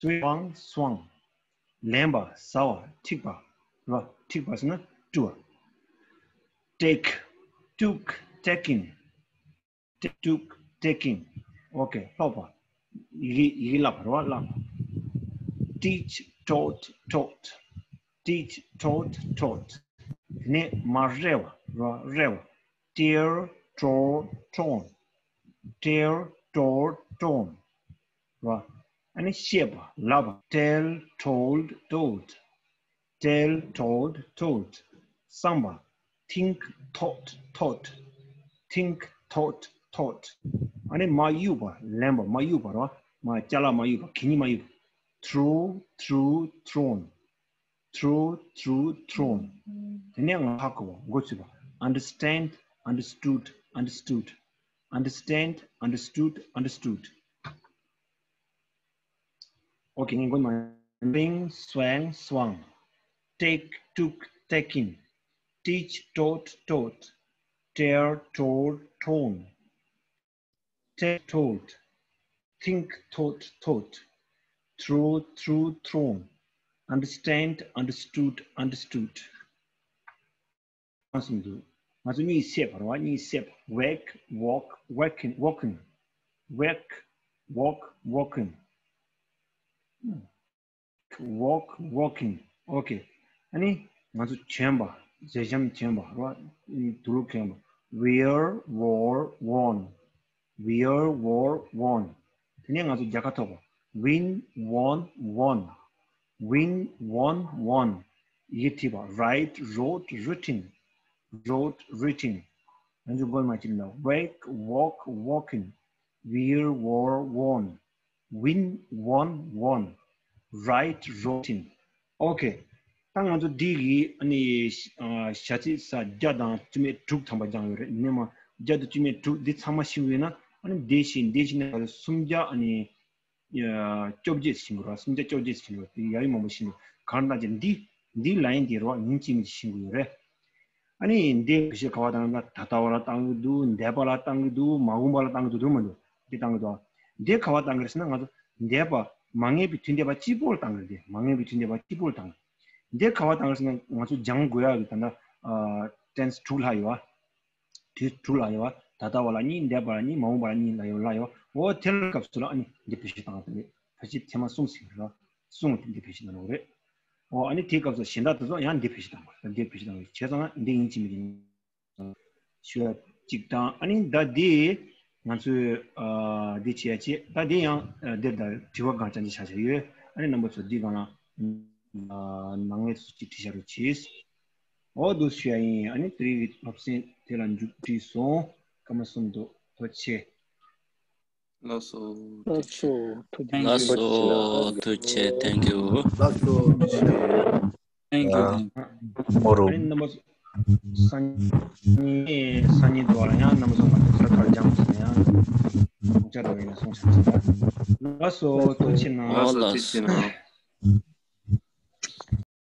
Swing, swung, swung. ལེན་པ། ཟ་བ། འཁྲིག་པ་ར། འཁྲིག་པ་ཟེར་ན་བཀྲུ་བ། Take, took, taken. Take, took, taken. Okay, ཀློག་པ། ཡི་གེ་ཡི་གེ་བཀླག་པ་ར་བ། བཀླག་པ། Teach, taught, taught. Teach, taught, taught. དེ་ནས་མར་རལ་བ་ར་བ། རལ་བ། Tear, tore, torn. Tear, tore, torn. ར། ཨ་ནི་བཤད་པ། ལབ་པ། Tell, told, told. Tell, told, told. བསམ་པ། Think, thought, thought. Think, thought, thought. ཨ་ནི་མར་གཡུག་པ། ལེན་པ། མར་གཡུག་པ་ར། མར་ཅ་ལག་མར་གཡུག་པ། གད་སྙིགས་མར་གཡུག་པ། Throw, threw, thrown. Throw, threw, thrown. དེ་ནས་ང་ཧ་གོ་བ། མགོ་ཚོས་པ། Understand, understood, understood. Understand, understood, understood. Okay, ངས་མགོ་ནས། Swing, swam, swung. Take, took, taken. Teach, taught, taught. Tear, tore, torn. Tell, told. Think, thought, thought. Throw, threw, thrown. Understand, understood, understood. གང་གསུངས་འདུག་ང་ཚོ་གཉིད་སད་པ་རེད་བ། གཉིད་སད་པ། Wake, woke, woken, woken. Wake, woke, woken. Woke, woken. Okay. ཨ་ནི་ང་ཚོ་གྱོན་པ། མཛེས་ལྕམ་གྱོན་པ་རེད་བ། དུག་ལོག་གྱོན་པ། Wear, wore, worn. Wear, wore, worn. དེ་ནས་ང་ཚོ་རྒྱལ་ཁ་ཐོབ་པ། Win, won, won. Win, won, won. ཡི་གེ་བྲིས་པ། Write, wrote, written. Wrote, written. ང་ཚོ་མགོ་ནས་མར་བྱས་ན། Wake, woke, woken. Wear, wore, worn. Win, won, won. Write, wrote, written. Okay. ད་ང་ཚོ་འདི་གི་ཨ་ནི་ཨ་བྱ་ཚིག་ས་བརྒྱ་དང་བཅུ་མེད་དྲུག་ཐམ་པ་སྦྱངས་ཡོད་རེད། ནས་མ་བརྒྱ་དང་བཅུ་མེད་དྲུག་འདི་ཚང་མ་ཤེས་ཀྱི་ཡོད་ན། ཨ་ནི་འདི་ཤེས་འདི་ཤེས་ན་སུམ་བརྒྱ་ཨ་ནི་ཨ་བཅོ་བརྒྱད་ཤེས་ཀྱི་རེད། སུམ་བརྒྱ་བཅོ་བརྒྱད་ཤེས་ཀྱི་རེད། དེ་ཡ་ཡི་མང་པོ་ཤེས་ཀྱི་རེད། གང་ལྟར་ཅིག་འདི་འདི་ལ་ཡིན་དེ་རེད་བ། ཡིན་གཅིག་མིན་གཅིག་ཤེས་ཀྱི་ཡོད་རེད། ཨ་ནི་འདི་བེད་སྤྱོད་ག་པར་བཏང་ན། ད་ལྟ་བ་ལ་བཏང་གི་འདུག་འདས་པ་ལ་བཏང་གི་འདུག་མ་འོངས་པ་ལ་བཏང་གི་འདུག་འདུག་མི་འདུག་འདི་བཏང་གི་འདུག་འདི་ག་པར་བཏང་གི་རེད་ཟེར་ན། ང་ཚོ་འདས་པ་མ་ངེས་པའི་དུས་འདས་པ་གཅིག་པོ་ལ་བཏང་གི་རེད། འདི་མ་ངེས་པའི་དུས་འདས་པ་གཅིག་པོ་ལ་བཏང་གི། འདི་ག་པར་བཏང་གི་རེད་ཟེར་ན། ང་ཚོ་སྦྱང་དགོས་ཡག་གི་ད་ལྟ་ཨ་ཊེན་སི་དྲུག་ལྷག་ཡོད་བ། དུས་དྲུག་ལ་ཡོད་བ། ད་ལྟ་བ་ལ་གཉིས། འདས་པ་ལ་གཉིས། མ་འོངས་པ་ལ་གཉིས་ལ་ཡོད་ལ་ཡོད། འོ་དེ་ལ་སྐབས་སུ་ལ་ཨ་ནི་འདི་བེད་སྤྱོད་བཏང་བ་དེ་རེད། བེད་སྤྱོད་ཐེངས་མ་གསུམ་ཟིན་རེད། གསུམ་འདི་བེད་སྤྱོད་གནང་རོགས་རེད། འོ་ཨ་ནི་དེའི་སྐབས་སུ་གཞན་དག་དེ་ཚོ་ཡང་འདི་བེད་སྤྱོད་བཏང་དགོས། འདི་བེད་སྤྱོད་བཏང་དགོས། བྱས་ཙང་འདི་ཡིན་གཅིག་མིན་གཅིག་ཞུ་ཡ་གཅིག་དང་། ཨ་ནི་ད་འདི་ང་ཚོས་ཨ་འདི་བྱེད་ཡ་བྱེད། ད་འདི་ཡང་ཨ་འདིར་ད་དྲི་བ་སྒང་ཅང་ཅིག་བཞག་བཞག་ཡོད། ཨ་ནི་རྣམ་པ་ཚོ་འདི་སྒང་ལ་ཨ་ནང་ལས་ཚོ་ཅིག་བྲིས་བཞག་རོགས་གྱིས། འོ་འདུག་ཞུ་ཡ་ཡིན། ཨ་ནི་དེ་རིང་གི་སློབ་ཚན་དེ་ལ་མཇུག་སྒྲིལ་སོང་། སྐར་མ་གསུམ་འདུག་ཐུགས་རྗེ་ཆེ། ལགས་སོ། ལགས་སོ། ཐུགས་རྗེ་ཆེ། ལགས་སོ། ཐུགས་རྗེ་ཆེ། Thank you། ལགས་སོ། ཐུགས་རྗེ་ཆེ། Thank you, thank you. མོ་རུ། ཨ་ནི་རྣམ་པ་སང་ཉིན་སང་ཉིན་དུ་བ་ལ་ཡང་རྣམ་པ་ཚོ་ང་ཚོ་ཚར་ཁར་སྦྱངས་སོང་ཡང་སོང་ཆ་རུ་ཡིན་ན་སོང་ཆ་ཚར། ལགས་སོ། ཐུགས་རྗེ་གནང་། ལགས་སོ། ཐུགས་རྗེ་གནང་།